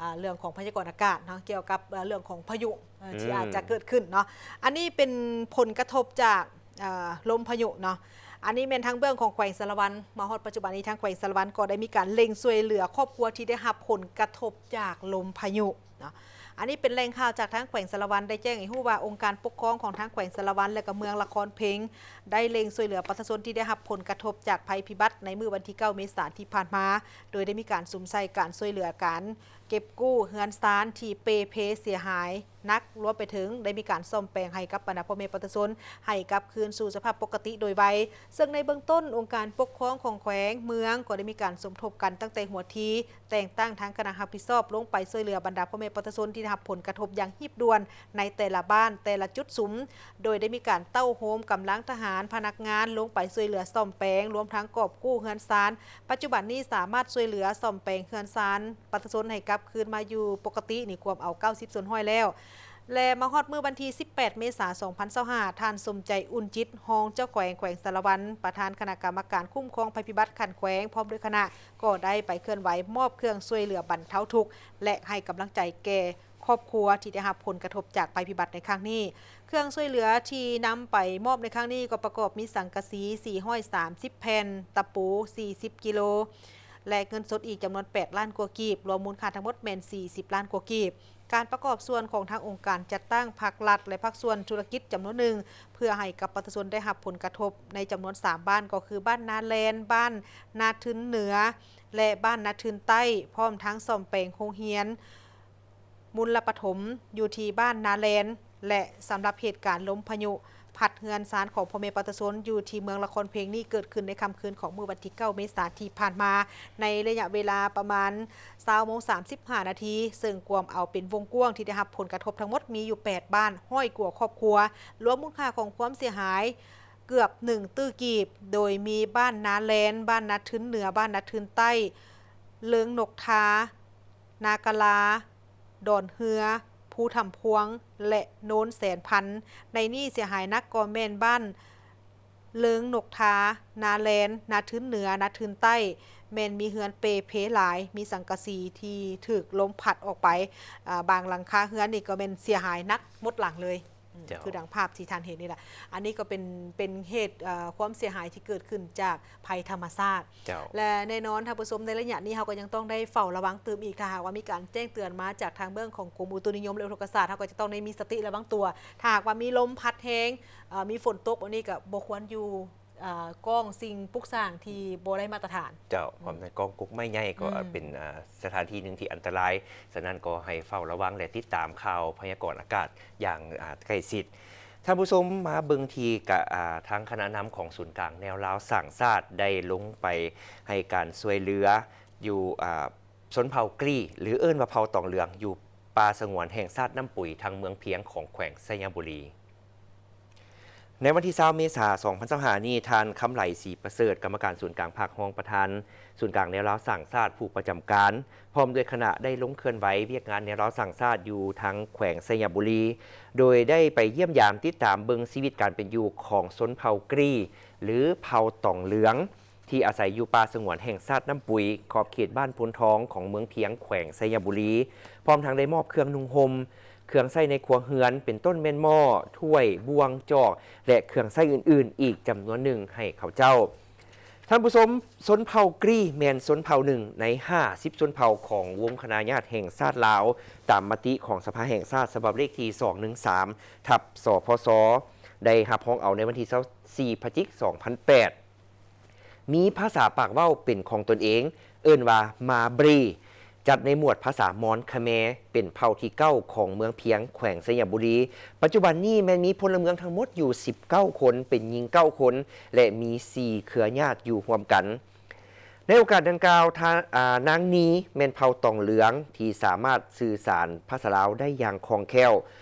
ອາ ເລື່ອງຂອງພະຍາກອນອາກາດເນາະ ກ່ຽວກັບ ເອີ ເລື່ອງຂອງພາຍຸ ເອີ ທີ່ ອືມ ອາດຈະເກີດຂຶ້ນເນາະ. ອັນນີ້ເປັນຜົນກະທົບຈາກ ເອີ ລົມພາຍຸເນາະ. ອັນນີ້ແມ່ນທາງເບື້ອງຂອງແຂວງສາລະວັນ ມາຮອດປັດຈຸບັນນີ້ ທາງແຂວງສາລະວັນກໍໄດ້ມີການເລັ່ງຊ່ວຍເຫຼືອຄອບຄົວທີ່ໄດ້ຮັບຜົນກະທົບຈາກລົມພາຍຸເນາະ. ອັນນີ້ເປັນແຫຼ່ງຂ່າວຈາກທາງແຂວງສາລະວັນ ໄດ້ແຈ້ງໃຫ້ຮູ້ວ່າ ອົງການປົກຄອງຂອງທາງແຂວງສາລະວັນ ແລະ ກໍເມືອງລະຄອນເພັງ ໄດ້ເລັ່ງຊ່ວຍເຫຼືອປະຊາຊົນທີ່ໄດ້ຮັບຜົນກະທົບຈາກໄພພິບັດໃນມື້ວັນທີເກົ້າ ເມສາທີ່ຜ່ານມາ, ໂດຍໄດ້ມີການສຸມໃສ່ການຊ່ວຍເຫຼືອການ ເກັບກູ້ເຮືອນຊານທີ່ເປ່ເພເສຍຫາຍໜັກ, ລວມໄປເຖິງໄດ້ມີການສ້ອມແປງໃຫ້ກັບບັນດາພໍ່ແມ່ປະຊາຊົນ ໃຫ້ກັບຄືນສູ່ສະພາບປົກກະຕິໂດຍໄວ. ເຊິ່ງໃນເບື້ອງຕົ້ນ ອົງການປົກຄອງຂອງແຂວງ, ເມືອງ ກໍໄດ້ມີການສົມທົບກັນຕັ້ງແຕ່ຫົວທີ, ແຕ່ງຕັ້ງທາງຄະນະຮັບຜິດຊອບລົງໄປຊ່ວຍເຫຼືອບັນດາພໍ່ແມ່ປະຊາຊົນທີ່ໄດ້ຮັບຜົນກະທົບຢ່າງຮີບດ່ວນໃນແຕ່ລະບ້ານ, ແຕ່ລະຈຸດສຸມ, ໂດຍໄດ້ມີການເຕົ້າໂຮມກຳລັງທະຫານ, ພະນັກງານລົງໄປຊ່ວຍເຫຼືອສ້ອມແປງ, ລວມທັງກອບກູ້ເຮືອນຊານ. ປັດຈຸບັນນີ້ສາມາດຊ່ວຍເຫຼືອສ້ອມແປງເຮືອນຊານ ປະຊາຊົນໃຫ້ກັບຄືນມາຢູ່ປົກກະຕິນີ້ກວມເອົາເກົ້າສິບສ່ວນຮ້ອຍແລ້ວ ແລະ ມາຮອດມື້ວັນທີສິບແປດ ເມສາ ສອງພັນຊາວຫ້າ ທ່ານ ສົມໃຈ ອຸ່ນຈິດ ຮອງເຈົ້າແຂວງແຂວງສາລະວັນ ປະທານຄະນະກຳມະການຄຸ້ມຄອງໄພພິບັດຂັ້ນແຂວງ ພ້ອມດ້ວຍຄະນະ ກໍໄດ້ໄປເຄື່ອນໄຫວມອບເຄື່ອງຊ່ວຍເຫຼືອບັນເທົາທຸກ ແລະ ໃຫ້ກຳລັງໃຈແກ່ຄອບຄົວທີ່ໄດ້ຮັບຜົນກະທົບຈາກໄພພິບັດໃນຄັ້ງນີ້. ເຄື່ອງຊ່ວຍເຫຼືອທີ່ນຳໄປມອບໃນຄັ້ງນີ້ກໍປະກອບມີສັງກະສີສີ່ຮ້ອຍສາມສິບແຜ່ນ, ຕະປູສີ່ສິບກິໂລ ແລະ ເງິນສົດອີກຈຳນວນແປດລ້ານກວ່າກີບ, ລວມມູນຄ່າທັງໝົດແມ່ນສີ່ສິບລ້ານກວ່າກີບ. ການປະກອບສ່ວນຂອງທາງອົງການຈັດຕັ້ງພາກລັດ ແລະ ພາກສ່ວນທຸລະກິດຈຳນວນໜຶ່ງ ເພື່ອໃຫ້ກັບປະຊາຊົນໄດ້ຮັບຜົນກະທົບໃນຈຳນວນສາມບ້ານ ກໍຄືບ້ານນາແລນ, ບ້ານນາທຶນເໜືອ ແລະ ບ້ານນາທຶນໃຕ້, ພ້ອມທັງສ້ອມແປງໂຮງຮຽນ ມຸນລະປະຖົມຢູ່ທີ່ບ້ານນາແລນ ແລະ ສຳລັບເຫດການລົມພາຍຸພັດເຮືອນຊານຂອງພໍ່ແມ່ປະຊາຊົນຢູ່ທີ່ເມືອງລະຄອນເພັງນີ້ ເກີດຂຶ້ນໃນຄ່ຳຄືນຂອງມື້ວັນທີເກົ້າ ເມສາທີ່ຜ່ານມາ ໃນໄລຍະເວລາປະມານຊາວໂມງສາມສິບຫ້ານາທີ, ເຊິ່ງກວມເອົາເປັນວົງກວ້າງທີ່ໄດ້ຮັບຜົນກະທົບທັງໝົດມີຢູ່ແປດບ້ານ, ຮ້ອຍກວ່າຄອບຄົວ, ລວມມູນຄ່າຂອງຄວາມເສຍຫາຍເກືອບໜຶ່ງຕື້ກີບ, ໂດຍມີບ້ານນາແລນ, ບ້ານນາທຶນເໜືອ, ບ້ານນາທຶນໃຕ້, ເລິງນົກທາ, ນາກະລາ, ດອນເຮືອ, ພູຖ້ຳພວງ ແລະ ໂນນແສນພັນ. ໃນນີ້ເສຍຫາຍໜັກກໍແມ່ນບ້ານເລິງນົກທາ, ນາແລນ, ນາທຶນເໜືອ, ນາທຶນໃຕ້ ແມ່ນມີເຮືອນເປ່ເພຫຼາຍ, ມີສັງກະສີທີ່ຖືກລົມພັດອອກໄປ, ອາ, ບາງຫຼັງຄາເຮືອນນີ້ກໍແມ່ນເສຍຫາຍໜັກໝົດຫຼັງເລີຍ. ອືມ ເຈົ້າ ຄືດັ່ງພາບທີ່ທ່ານເຫັນນີ້ແຫຼະ. ອັນນີ້ກໍເປັນ, ເປັນເຫດ, ເອີ, ຄວາມເສຍຫາຍທີ່ເກີດຂຶ້ນຈາກໄພທຳມະຊາດ. ເຈົ້າ ແລະ ແນ່ນອນທ່ານຜູ້ຊົມ, ໃນໄລຍະນີ້ເຮົາກໍຍັງຕ້ອງໄດ້ເຝົ້າລະວັງຕື່ມອີກ. ຖ້າຫາກວ່າມີການແຈ້ງເຕືອນມາຈາກທາງເບື້ອງຂອງກົມອຸຕຸນິຍົມ ແລະ ອຸທົກກະສາດ, ເຮົາກໍຈະຕ້ອງໄດ້ມີສະຕິລະວັງຕົວ. ຖ້າຫາກວ່າມີລົມພັດແຮງ, ເອີ, ມີຝົນຕົກ, ອັນນີ້ກໍບໍ່ຄວນຢູ່ ເອີ ກ້ອງສິ່ງປຸກສ້າງທີ່ບໍ່ໄດ້ມາດຕະຖານ. ເຈົ້າ ອືມ ພ້ອມທັງກ້ອງກົກໄມ້ໃຫຍ່ກໍ ອືມ ເປັນ ອາ ສະຖານທີ່ໜຶ່ງທີ່ອັນຕະລາຍ. ສະນັ້ນກໍໃຫ້ເຝົ້າລະວັງ ແລະ ຕິດຕາມຂ່າວພະຍາກອນອາກາດຢ່າງ ອາ ໃກ້ຊິດ. ທ່ານຜູ້ຊົມ ມາເບິ່ງທີ່ກະ ອາ ທາງຄະນະນຳຂອງສູນກາງແນວລາວສ້າງຊາດ ໄດ້ລົງໄປໃຫ້ການຊ່ວຍເຫຼືອຢູ່ ອາ ຊົນເຜົ່າກຣີ ຫຼື ເອີ້ນວ່າເຜົ່າຕອງເຫຼືອງ ຢູ່ປ່າສະຫງວນແຫ່ງຊາດນ້ຳປຸຍ ທາງເມືອງພຽງ ຂອງແຂວງໄຊຍະບູລີ. ໃນວັນທີຊາວ ເມສາ ສອງພັນຊາວຫ້ານີ້, ທ່ານ ຄຳໄຫຼ ສີປະເສີດ ກຳມະການສູນກາງພັກ, ຮອງປະທານສູນກາງແນວລາວສ້າງຊາດ ຜູ້ປະຈຳການ ພ້ອມດ້ວຍຄະນະ ໄດ້ລົງເຄື່ອນໄຫວວຽກງານແນວລາວສ້າງຊາດຢູ່ທາງແຂວງໄຊຍະບູລີ, ໂດຍໄດ້ໄປຢ້ຽມຢາມຕິດຕາມເບິ່ງຊີວິດການເປັນຢູ່ຂອງຊົນເຜົ່າກຣີ ຫຼື ເຜົ່າຕອງເຫຼືອງ ທີ່ອາໄສຢູ່ປ່າສະຫງວນແຫ່ງຊາດນ້ຳປຸຍ ຂອບເຂດບ້ານໂພນທອງ ຂອງເມືອງພຽງ ແຂວງໄຊຍະບູລີ, ພ້ອມທັງໄດ້ມອບເຄື່ອງນຸ່ງຫົ່ມ, ເຄື່ອງໃຊ້ໃນຄົວເຮືອນ ເປັນຕົ້ນແມ່ນໝໍ້, ຖ້ວຍ, ບ່ວງ, ຈອກ ແລະ ເຄື່ອງໃຊ້ອື່ນໆ ອີກຈຳນວນໜຶ່ງໃຫ້ເຂົາເຈົ້າ. ທ່ານຜູ້ຊົມ, ຊົນເຜົ່າກຣີແມ່ນຊົນເຜົ່າໜຶ່ງໃນຫ້າສິບຊົນເຜົ່າຂອງວົງຄະນະຍາດແຫ່ງຊາດລາວ, ຕາມມະຕິຂອງສະພາແຫ່ງຊາດ ສະບັບເລກທີສອງໜຶ່ງສາມ ທັບ ສພຊ ໄດ້ຮັບຮອງເອົາໃນວັນທີຊາວສີ່ ພະຈິກ ສອງພັນແປດ. ມີພາສາປາກເວົ້າເປັນຂອງຕົນເອງ, ເອີ້ນວ່າມາບຣີ, ຈັດໃນໝວດພາສາມອນຄະແມ, ເປັນເຜົ່າທີເກົ້າຂອງເມືອງພຽງ ແຂວງໄຊຍະບູລີ. ປັດຈຸບັນນີ້ແມ່ນມີພົນລະເມືອງທັງໝົດຢູ່ສິບເກົ້າຄົນ, ເປັນຍິງເກົ້າຄົນ ແລະ ມີສີ່ເຄືອຍາດຢູ່ຮ່ວມກັນ. ໃນໂອກາດດັ່ງກ່າວ, ທ່ານ, ອາ, ນາງນີ ແມ່ນເຜົ່າຕອງເຫຼືອງ ທີ່ສາມາດສື່ສານພາສາລາວໄດ້ຢ່າງຄ່ອງແຄ້ວ,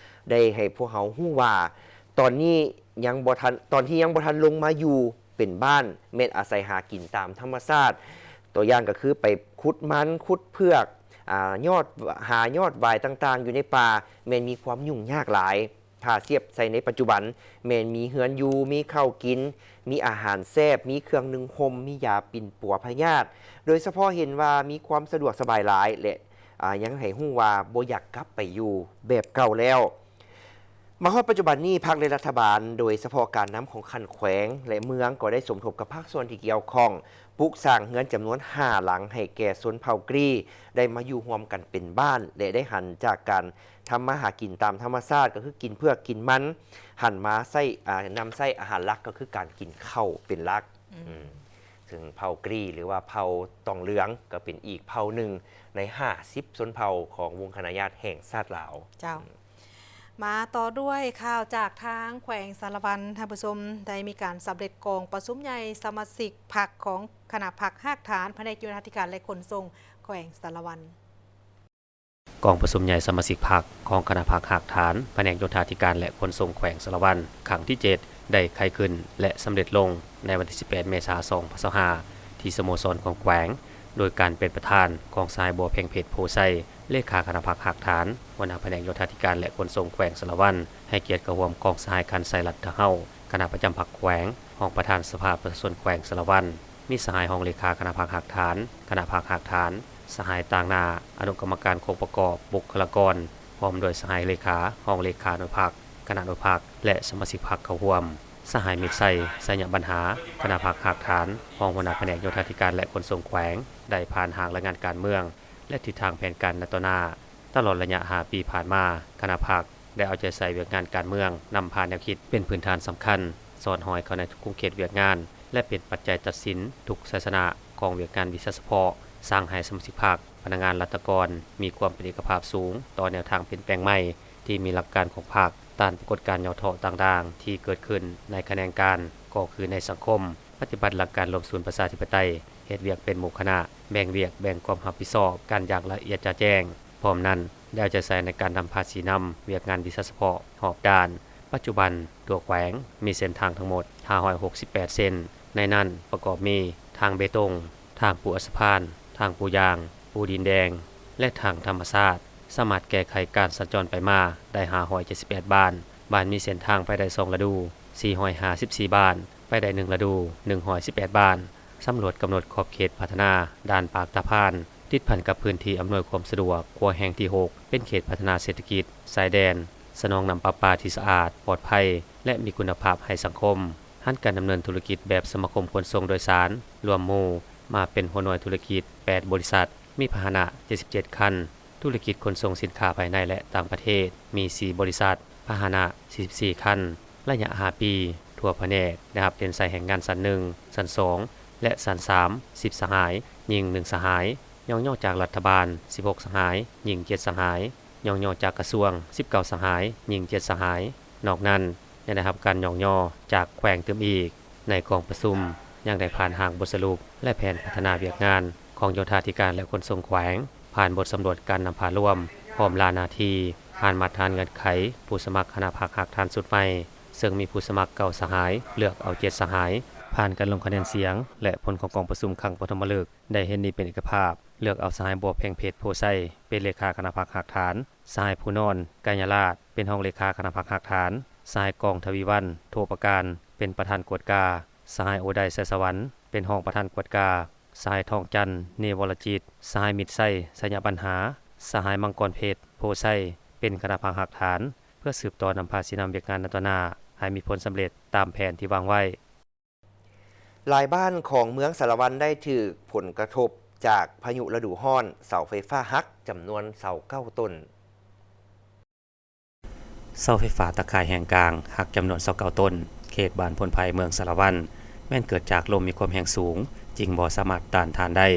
ໄດ້ໃຫ້ພວກເຮົາຮູ້ວ່າ ຕອນນີ້ຍັງບໍ່ທັນ, ຕອນທີ່ຍັງບໍ່ທັນລົງມາຢູ່ ເປັນບ້ານ ແມ່ນອາໄສຫາກິນຕາມທຳມະຊາດ. ຕົວຢ່າງກໍຄືໄປຂຸດມັນ, ຂຸດເຜືອກ, ອາ, ຍອດ, ຫາຍອດຫວາຍຕ່າງໆຢູ່ໃນປ່າ, ແມ່ນມີຄວາມຫຍຸ້ງຍາກຫຼາຍ. ຖ້າທຽບໃສ່ໃນປັດຈຸບັນ, ແມ່ນມີເຮືອນຢູ່, ມີເຂົ້າກິນ, ມີອາຫານແຊບ, ມີເຄື່ອງນຸ່ງຫົ່ມ, ມີຢາປິ່ນປົວພະຍາດ, ໂດຍສະເພາະເຫັນວ່າມີຄວາມສະດວກສະບາຍຫຼາຍ ແລະ ອາ, ຍັງໃຫ້ຮູ້ວ່າບໍ່ຢາກກັບໄປຢູ່ແບບເກົ່າແລ້ວ. ມາຮອດປັດຈຸບັນນີ້, ພັກ ແລະ ລັດຖະບານ, ໂດຍສະເພາະການນຳຂອງຂັ້ນແຂວງ ແລະ ເມືອງ, ກໍໄດ້ສົມທົບກັບພາກສ່ວນທີ່ກ່ຽວຂ້ອງ, ປຸກສ້າງເຮືອນຈຳນວນຫ້າຫຼັງໃຫ້ແກ່ຊົນເຜົ່າກຣີ ໄດ້ມາຢູ່ຮ່ວມກັນເປັນບ້ານ ແລະ ໄດ້ຫັນຈາກການທຳມາຫາກິນຕາມທຳມະຊາດ, ກໍຄືກິນເຜືອກກິນມັນ, ຫັນມາໃຊ້, ອາ, ນຳໃຊ້ອາຫານຫຼັກ ກໍຄືການກິນເຂົ້າເປັນຫຼັກ. ອືມ ອືມ ເຊິ່ງເຜົ່າກຣີ ຫຼືວ່າເຜົ່າຕອງເຫຼືອງ ກໍເປັນອີກເຜົ່າໜຶ່ງໃນຫ້າສິບຊົນເຜົ່າຂອງວົງຄະນະຍາດແຫ່ງຊາດລາວ. ເຈົ້າ. ອືມ ມາຕໍ່ດ້ວຍຂ່າວຈາກທາງແຂວງສາລະວັນ, ທ່ານຜູ້ຊົມ, ໄດ້ມີການສຳເລັດກອງປະຊຸມໃຫຍ່ສະມາຊິກພັກຂອງຄະນະພັກຮາກຖານ ພະແນກໂຍທາທິການ ແລະ ຂົນສົ່ງແຂວງສາລະວັນ. ກອງປະຊຸມໃຫຍ່ສະມາຊິກພັກຂອງຄະນະພັກຮາກຖານ ພະແນກໂຍທາທິການ ແລະ ຂົນສົ່ງແຂວງສາລະວັນ ຄັ້ງທີເຈັດ ໄດ້ໄຂຂຶ້ນ ແລະ ສຳເລັດລົງໃນວັນທີສິບແປດ ເມສາ ສອງພັນຊາວຫ້າ ທີ່ສະໂມສອນຂອງແຂວງ ໂດຍການເປັນປະທານຂອງສະຫາຍ ບົວເພັງເພັດ ໂພໄຊ ເລຂາຄະນະພັກຮາກຖານ, ຫົວໜ້າພະແນກໂຍທາທິການ ແລະ ຂົນສົ່ງແຂວງສາລະວັນ, ໃຫ້ກຽດເຂົ້າຮ່ວມຂອງສະຫາຍ ຄັນໄຊ ລັດຕະເຮົາ ຄະນະປະຈຳພັກແຂວງ, ຮອງປະທານສະພາປະຊາຊົນແຂວງສາລະວັນ, ມີສະຫາຍຮອງເລຂາຄະນະພັກຮາກຖານ, ຄະນະພັກຮາກຖານ, ສະຫາຍຕາງໜ້າອະນຸກຳມະການອົງປະກອບບຸກຄະລາກອນ, ພ້ອມດ້ວຍສະຫາຍເລຂາ, ຮອງເລຂາອະນຸພັກ, ຄະນະອະນຸພັກ ແລະ ສະມາຊິກພັກເຂົ້າຮ່ວມ. ສະຫາຍ ມິດໄຊ ໄຊຍະບັນຫາ, ຄະນະພັກຮາກຖານ, ຮອງຫົວໜ້າພະແນກໂຍທາທິການ ແລະ ຂົນສົ່ງແຂວງ ໄດ້ຜ່ານຮ່າງລາຍງານການເມືອງ ແລະ ທິດທາງແຜນການໃນຕໍ່ໜ້າ. ຕະຫຼອດໄລຍະຫ້າປີຜ່ານມາ, ຄະນະພັກໄດ້ເອົາໃຈໃສ່ວຽກງານການເມືອງ, ນຳພາແນວຄິດເປັນພື້ນຖານສຳຄັນ, ສອດຫ້ອຍເຂົ້າໃນທຸກຂົງເຂດວຽກງານ ແລະ ເປັນປັດໄຈຕັດສິນທຸກໄຊຊະນະຂອງວຽກງານວິຊາສະເພາະ, ສ້າງໃຫ້ສະມາຊິກພັກ, ພະນັກງານລັດຖະກອນ ມີຄວາມເປັນເອກະພາບສູງຕໍ່ແນວທາງປ່ຽນແປງໃໝ່ທີ່ມີຫຼັກການຂອງພັກ, ຕ້ານປາກົດການຫຍໍ້ທໍ້ຕ່າງໆທີ່ເກີດຂຶ້ນໃນຂະແໜງການ, ກໍຄືໃນສັງຄົມ, ປະຕິບັດຫຼັກການລວມສູນປະຊາທິປະໄຕ, ເຮັດວຽກເປັນໝູ່ຄະນະ, ແບ່ງວຽກ, ແບ່ງຄວາມຮັບຜິດຊອບກັນຢ່າງລະອຽດຈະແຈ້ງ. ພ້ອມນັ້ນ, ໄດ້ເອົາໃຈໃສ່ໃນການນຳພາຊີ້ນຳວຽກງານວິຊາສະເພາະຮອບດ້ານ. ປັດຈຸບັນ, ທົ່ວແຂວງມີເສັ້ນທາງທັງໝົດຫ້າຮ້ອຍຫົກສິບແປດເສັ້ນ, ໃນນັ້ນປະກອບມີ ທາງເບຕົງ, ທາງປູອັດສະພານ, ທາງປູຢາງ, ປູດິນແດງ ແລະ ທາງທຳມະຊາດ, ສາມາດແກ້ໄຂການສັນຈອນໄປມາໄດ້ຫ້າຮ້ອຍເຈັດສິບແປດບ້ານ, ບ້ານມີເສັ້ນທາງໄປໄດ້ສອງລະດູ ສີ່ຮ້ອຍຫ້າສິບສີ່ບ້ານ, ໄປໄດ້ໜຶ່ງລະດູ ໜຶ່ງຮ້ອຍສິບແປດບ້ານ. ສຳຫຼວດກຳນົດຂອບເຂດພັດທະນາດ່ານປາກຕາພານ ຕິດພັນກັບພື້ນທີ່ອຳນວຍຄວາມສະດວກຂົວແຮ່ງທີຫົກ ເປັນເຂດພັດທະນາເສດຖະກິດຊາຍແດນ, ສະໜອງນ້ຳປະປາທີ່ສະອາດ, ປອດໄພ ແລະ ມີຄຸນນະພາບໃຫ້ສັງຄົມ, ຫັນການດຳເນີນທຸລະກິດແບບສະມາຄົມຂົນສົ່ງໂດຍສານລວມໝູ່ ມາເປັນຫົວໜ່ວຍທຸລະກິດແປດບໍລິສັດ, ມີພາຫະນະເຈັດສິບເຈັດຄັນ. ທຸລະກິດຂົນສົ່ງສິນຄ້າພາຍໃນ ແລະ ຕ່າງປະເທດ ມີສີ່ບໍລິສັດ, ພາຫະນະສີ່ສິບສີ່ຄັນ. ໄລຍະຫ້າປີ, ທົ່ວພະແນກໄດ້ຮັບເດັ່ນໃສ່ແຮງງານຊັ້ນໜຶ່ງ, ຊັ້ນສອງ ແລະ ຊັ້ນສາມ ສິບສະຫາຍ, ຍິງໜຶ່ງສະຫາຍ, ຍ້ອງຍໍຈາກລັດຖະບານສິບຫົກສະຫາຍ, ຍິງເຈັດສະຫາຍ, ຍ້ອງຍໍຈາກກະຊວງສິບເກົ້າສະຫາຍ, ຍິງເຈັດສະຫາຍ. ນອກນັ້ນ ຍັງໄດ້ຮັບການຍ້ອງຍໍຈາກແຂວງຕື່ມອີກ. ໃນກອງປະຊຸມຍັງໄດ້ຜ່ານຮ່າງບົດສະຫຼຸບ ແລະ ແຜນພັດທະນາວຽກງານຂອງໂຍທາທິການ ແລະ ຂົນສົ່ງແຂວງ, ຜ່ານບົດສຳຫຼວດການນຳພາລວມ, ພ້ອມລ່າໜ້າທີ່, ຜ່ານມາດຕະຖານເງື່ອນໄຂຜູ້ສະໝັກຄະນະພັກຮາກຖານຊຸດໃໝ່, ເຊິ່ງມີຜູ້ສະໝັກເກົ້າສະຫາຍ, ເລືອກເອົາເຈັດສະຫາຍ, ຜ່ານການລົງຄະແນນສຽງ ແລະ ຜົນຂອງກອງປະຊຸມຄັ້ງປະຖົມມະລຶກ ໄດ້ເຫັນດີເປັນເອກະພາບ, ເລືອກເອົາສະຫາຍ ບົວເພັງເພັດ ໂພໄຊ ເປັນເລຂາຄະນະພັກຮາກຖານ, ສະຫາຍ ພູນອນ ໄກຍະລາດ ເປັນຮອງເລຂາຄະນະພັກຮາກຖານ, ສະຫາຍ ກອງ ທະວີວັນ ໂທປະການ ເປັນປະທານກວດກາ, ສະຫາຍ ໂອໄດ ໄຊສະຫວັນ ເປັນຮອງປະທານກວດກາ, ສະຫາຍ ທອງຈັນ ເນວໍລະຈິດ, ສະຫາຍ ມິດໄຊ ໄຊຍະບັນຫາ, ສະຫາຍ ມັງກອນເພັດ ໂພໄຊ ເປັນຄະນະພັກຮາກຖານ, ເພື່ອສືບຕໍ່ນຳພາຊີ້ນຳວຽກງານໃນຕໍ່ໜ້າ ໃຫ້ມີຜົນສຳເລັດຕາມແຜນທີ່ວາງໄວ້. ຫຼາຍບ້ານຂອງເມືອງສາລະວັນໄດ້ຖືກຜົນກະທົບຈາກພາຍຸລະດູຮ້ອນ, ເສົາໄຟຟ້າຫັກຈຳນວນຊາວເກົ້າຕົ້ນ. ເສົາໄຟຟ້າຕາຂ່າຍແຮງກາງຫັກຈຳນວນຊາວເກົ້າຕົ້ນ ເຂດບ້ານໂພນໄພ ເມືອງສາລະວັນ ແມ່ນເກີດຈາກລົມມີຄວາມແຮງສູງ ຈຶ່ງບໍ່ສາມາດຕ້ານທານໄດ້.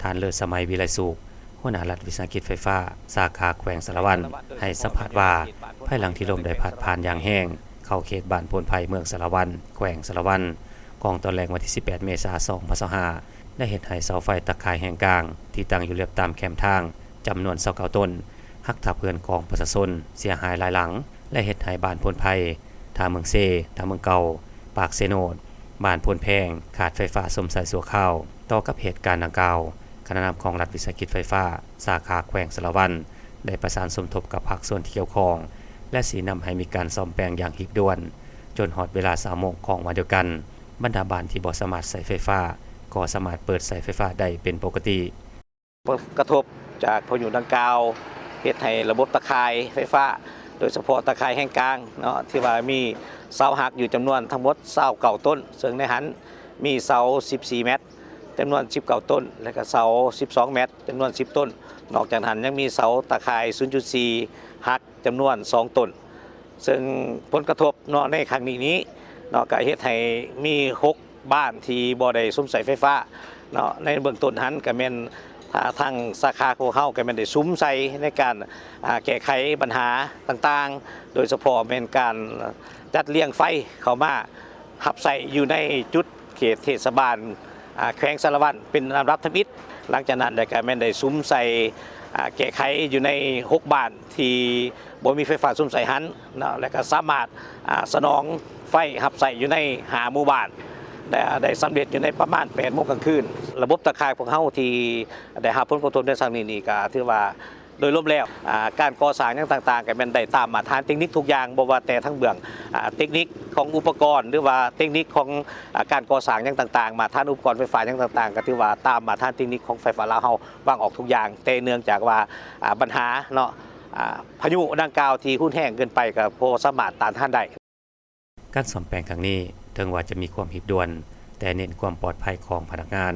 ທ່ານ ເລີດສະໄໝ ວິໄລສຸກ ຫົວໜ້າລັດວິສາຫະກິດໄຟຟ້າ ສາຂາແຂວງສາລະວັນ ໃຫ້ສຳພາດວ່າ ພາຍຫຼັງທີ່ລົມໄດ້ພັດຜ່ານຢ່າງແຮງ ເຂົ້າເຂດບ້ານໂພນໄພ ເມືອງສາລະວັນ ແຂວງສາລະວັນ ຂອງຕອນແລງວັນທີສິບແປດ ເມສາ ສອງພັນຊາວຫ້າ ໄດ້ເຮັດໃຫ້ເສົາໄຟຕາຂ່າຍແຮງກາງ ທີ່ຕັ້ງຢູ່ລຽບຕາມແຄມທາງ ຈຳນວນຊາວເກົ້າຕົ້ນ ຫັກທັບເຮືອນຂອງປະຊາຊົນເສຍຫາຍຫຼາຍຫຼັງ ແລະ ເຮັດໃຫ້ບ້ານໂພນໄພ, ທ່າເມືອງເຊ, ທ່າເມືອງເກົ່າ, ປາກເຊໂນດ, ບ້ານໂພນແພງ ຂາດໄຟຟ້າຊົມໃຊ້ຊົ່ວຄາວ. ຕໍ່ກັບເຫດການດັ່ງກ່າວ, ຄະນະນຳຂອງລັດວິສາຫະກິດໄຟຟ້າ ສາຂາແຂວງສາລະວັນ ໄດ້ປະສານສົມທົບກັບພາກສ່ວນທີ່ກ່ຽວຂ້ອງ ແລະ ຊີ້ນຳໃຫ້ມີການສ້ອມແປງຢ່າງຮີບດ່ວນ. ຈົນຮອດເວລາຊາວໂມງຂອງວັນດຽວກັນ, ບັນດາບ້ານທີ່ບໍ່ສາມາດໃຊ້ໄຟຟ້າ ກໍສາມາດເປີດໃຊ້ໄຟຟ້າໄດ້ເປັນປົກກະຕິ. ຜົນກະທົບຈາກພາຍຸດັ່ງກ່າວ ເຮັດໃຫ້ລະບົບຕາຂ່າຍໄຟຟ້າ, ໂດຍສະເພາະຕາຂ່າຍແຮງກາງເນາະ ທີ່ວ່າມີເສົາຫັກຢູ່ຈຳນວນທັງໝົດຊາວເກົ້າຕົ້ນ, ເຊິ່ງໃນຫັ້ນມີເສົາສິບສີ່ແມັດ ຈຳນວນສິບເກົ້າຕົ້ນ ແລະ ກະເສົາສິບສອງແມັດ ຈຳນວນສິບຕົ້ນ. ນອກຈາກນັ້ນຍັງມີເສົາຕາຂ່າຍສູນຈຸດສີ່ຫັກ ຈຳນວນສອງຕົ້ນ. ເຊິ່ງຜົນກະທົບເນາະ ໃນຄັ້ງນີ້ນີ້ເນາະ ກະເຮັດໃຫ້ມີຫົກບ້ານທີ່ບໍ່ໄດ້ຊົມໃຊ້ໄຟຟ້າເນາະ. ໃນເບື້ອງຕົ້ນຫັ້ນກະແມ່ນ ທາງສາຂາຂອງເຮົາກະແມ່ນໄດ້ສຸມໃສ່ໃນການ ອາ ແກ້ໄຂບັນຫາຕ່າງໆ, ໂດຍສະເພາະແມ່ນການຈັດລຽງໄຟເຂົ້າມາຮັບໃຊ້ຢູ່ໃນຈຸດ ເຂດເທດສະບານ ອາ ແຂວງສາລະວັນ ເປັນລຳດັບທຳອິດ. ຫຼັງຈາກນັ້ນແລ້ວກະແມ່ນໄດ້ສຸມໃສ່ ອາ ແກ້ໄຂຢູ່ໃນຫົກບ້ານທີ່ບໍ່ມີໄຟຟ້າຊົມໃຊ້ຫັ້ນເນາະ ແລ້ວກະສາມາດ ອາ ສະໜອງໄຟຮັບໃຊ້ຢູ່ໃນຫ້າໝູ່ບ້ານ ໄດ້ ໄດ້ສຳເລັດຢູ່ໃນປະມານແປດໂມງກາງຄືນ. ລະບົບຕາຂ່າຍພວກເຮົາທີ່ໄດ້ຮັບຜົນກະທົບໃນຄັ້ງນີ້ນີ້ ກະຖືວ່າ ໂດຍລວມແລ້ວ ອາ ການກໍ່ສ້າງຫຍັງຕ່າງໆ ກະແມ່ນໄດ້ຕາມມາດຕະຖານເຕັກນິກທຸກຢ່າງ, ບໍ່ວ່າແຕ່ທາງເບື້ອງ ອາ ເຕັກນິກຂອງອຸປະກອນ ຫຼືວ່າເຕັກນິກຂອງ ອາ ການກໍ່ສ້າງຫຍັງຕ່າງໆ, ມາດຕະຖານອຸປະກອນໄຟຟ້າຫຍັງຕ່າງໆ ກະຖືວ່າຕາມມາດຕະຖານເຕັກນິກຂອງໄຟຟ້າລາວເຮົາວາງອອກທຸກຢ່າງ. ແຕ່ເນື່ອງຈາກວ່າ ອາ ບັນຫາເນາະ ອາ ພາຍຸດັ່ງກ່າວທີ່ຮຸນແຮງເກີນໄປ ກະບໍ່ສາມາດຕ້ານທານໄດ້. ການສ້ອມແປງຄັ້ງນີ້ ເຖິງວ່າຈະມີຄວາມຮີບດ່ວນ, ແຕ່ເນັ້ນຄວາມປອດໄພຂອງພະນັກງານ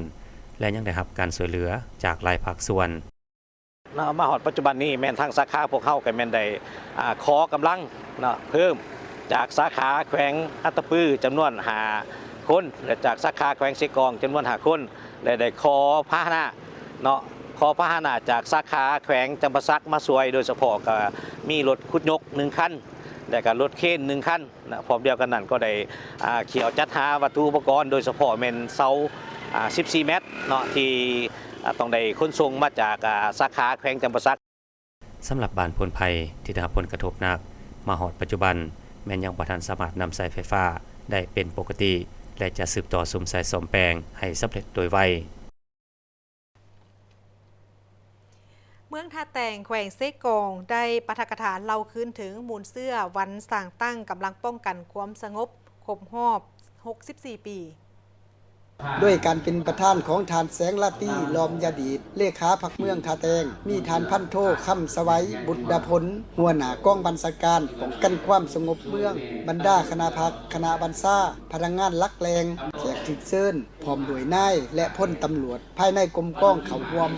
ແລະ ຍັງໄດ້ຮັບການຊ່ວຍເຫຼືອຈາກຫຼາຍພາກສ່ວນ. ເນາະ ມາຮອດປັດຈຸບັນນີ້ ແມ່ນທາງສາຂາພວກເຮົາກະແມ່ນໄດ້ ອາ ຂໍກຳລັງເນາະ ເພີ່ມຈາກສາຂາແຂວງອັດຕະປື ຈຳນວນຫ້າຄົນ ແລະ ຈາກສາຂາແຂວງເຊກອງ ຈຳນວນຫ້າຄົນ ແລະ ໄດ້ຂໍພາຫະນະເນາະ ຂໍພາຫະນະຈາກສາຂາແຂວງຈຳປາສັກມາຊ່ວຍ, ໂດຍສະເພາະກະມີລົດຂຸດຍົກໜຶ່ງຄັນ ແລະ ກະລົດເຄນໜຶ່ງຄັນ. ນະ ພ້ອມດຽວກັນນັ້ນກໍໄດ້ ອາ ຂຽວຈັດຫາວັດຖຸອຸປະກອນ ໂດຍສະເພາະແມ່ນເສົາ ອາ ສິບສີ່ແມັດເນາະ ທີ່ ອາ ຕ້ອງໄດ້ຂົນສົ່ງມາຈາກ ອາ ສາຂາແຂວງຈຳປາສັກ. ສຳລັບບ້ານໂພນໄພທີ່ໄດ້ຮັບຜົນກະທົບໜັກ ມາຮອດປັດຈຸບັນແມ່ນຍັງບໍ່ທັນສາມາດນຳໃຊ້ໄຟຟ້າໄດ້ເປັນປົກກະຕິ ແລະ ຈະສືບຕໍ່ສຸມໃສ່ສ້ອມແປງໃຫ້ສຳເລັດໂດຍໄວ. ເມືອງທ່າແຕງ ແຂວງເຊກອງ ໄດ້ປາຖະກະຖາເລົ່າຄືນເຖິງມູນເຊື້ອວັນສ້າງຕັ້ງກຳລັງປ້ອງກັນຄວາມສະຫງົບຄົບຮອບຫົກສິບສີ່ປີ. ດ້ວຍການເປັນປະທານຂອງທ່ານ ແສງລາຕີ ລ້ອມຍາດີດ ເລຂາພັກເມືອງທ່າແຕງ, ມີທ່ານພັນໂທ ຄຳສະໄຫວ ບຸດດາພົນ ຫົວໜ້າກອງບັນຊາການປ້ອງກັນຄວາມສະຫງົບເມືອງ, ບັນດາຄະນະພັກ, ຄະນະບັນຊາ, ພະນັກງານຫຼັກແຫຼ່ງ, ແຂກຖືກເຊີນ ພ້ອມດ້ວຍນາຍ ແລະ ພົນຕຳຫຼວດພາຍໃນກົມກອງເຂົ້າຮ່ວມ.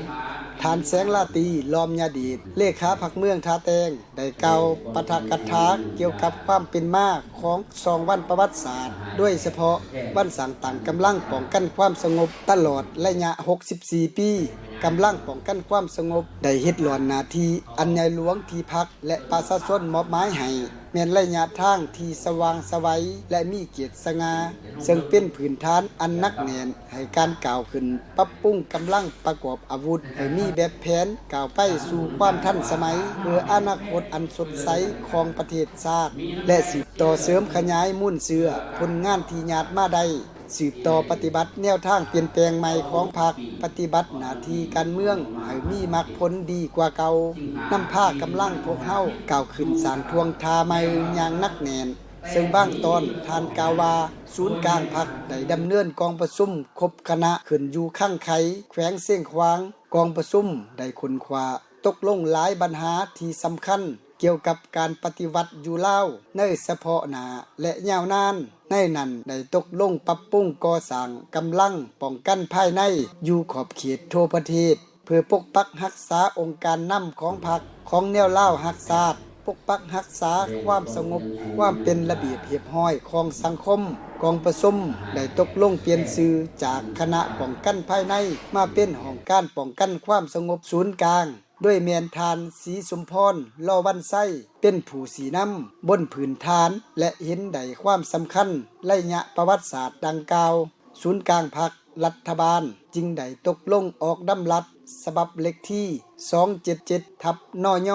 ທ່ານ ແສງລາຕີ ລ້ອມຍາດີດ ເລຂາພັກເມືອງທ່າແຕງ ໄດ້ກ່າວປາຖະກະຖາກ່ຽວກັບຄວາມເປັນມາຂອງສອງວັນປະຫວັດສາດ, ໂດຍສະເພາະວັນສ້າງຕັ້ງກຳລັງປ້ອງກັນຄວາມສະຫງົບຕະຫຼອດໄລຍະຫົກສິບສີ່ປີ. ກຳລັງປ້ອງກັນຄວາມສະຫງົບໄດ້ເຮັດລ້ວນໜ້າທີ່ອັນໃຫຍ່ຫຼວງທີ່ພັກ ແລະ ປະຊາຊົນມອບໝາຍໃຫ້ ແມ່ນໄລຍະທາງທີ່ສະຫວ່າງສະໄຫວ ແລະ ມີກຽດສະຫງ່າ, ເຊິ່ງເປັນພື້ນຖານອັນໜັກແໜ້ນໃຫ້ການກ້າວຂຶ້ນປັບປຸງກຳລັງປະກອບອາວຸດໃຫ້ມີແບບແຜນກ້າວໄປສູ່ຄວາມທັນສະໄໝ ເພື່ອອະນາຄົດອັນສົດໃສຂອງປະເທດຊາດ ແລະ ສືບຕໍ່ເສີມຂະຫຍາຍມູນເຊື້ອຜົນງານທີ່ຍາດມາໄດ້. ສືບຕໍ່ປະຕິບັດແນວທາງປ່ຽນແປງໃໝ່ຂອງພັກ, ປະຕິບັດໜ້າທີ່ການເມືອງໃຫ້ມີໝາກຜົນດີກວ່າເກົ່າ, ນຳພາກຳລັງພວກເຮົາກ້າວຂຶ້ນສ້າງທ່ວງທ່າໃໝ່ຢ່າງໜັກແໜ້ນ. ເຊິ່ງບາງຕອນທ່ານກ່າວວ່າ ສູນກາງພັກໄດ້ດຳເນີນກອງປະຊຸມຄົບຄະນະຂຶ້ນຢູ່ຄັງໄຄ ແຂວງຊຽງຂວາງ. ກອງປະຊຸມໄດ້ຄົ້ນຄວ້າຕົກລົງຫຼາຍບັນຫາທີ່ສຳຄັນ ກ່ຽວກັບການປະຕິວັດຢູ່ລາວໃນສະເພາະໜ້າ ແລະ ຍາວນານ, ໃນນັ້ນໄດ້ຕົກລົງປັບປຸງກໍ່ສ້າງກຳລັງປ້ອງກັນພາຍໃນຢູ່ຂອບເຂດທົ່ວປະເທດ ເພື່ອປົກປັກຮັກສາອົງການນຳຂອງພັກ, ຂອງແນວລາວຮັກຊາດ, ປົກປັກຮັກສາຄວາມສະຫງົບ, ຄວາມເປັນລະບຽບຮຽບຮ້ອຍຂອງສັງຄົມ. ກອງປະຊຸມໄດ້ຕົກລົງປ່ຽນຊື່ຈາກຄະນະປ້ອງກັນພາຍໃນ ມາເປັນຫ້ອງການປ້ອງກັນຄວາມສະຫງົບສູນກາງ. ໂດຍແມ່ນທ່ານ ສີສົມພອນ ລໍວັນໄຊ ເປັນຜູ້ຊີ້ນຳ ບົນພື້ນຖານ ແລະ ເຫັນໄດ້ຄວາມສຳຄັນໄລຍະປະຫວັດສາດດັ່ງກ່າວ, ສູນກາງພັກ, ລັດຖະບານ ຈຶ່ງໄດ້ຕົກລົງອອກດຳລັດ ສະບັບເລກທີສອງເຈັດເຈັດ ທັບ ນຍ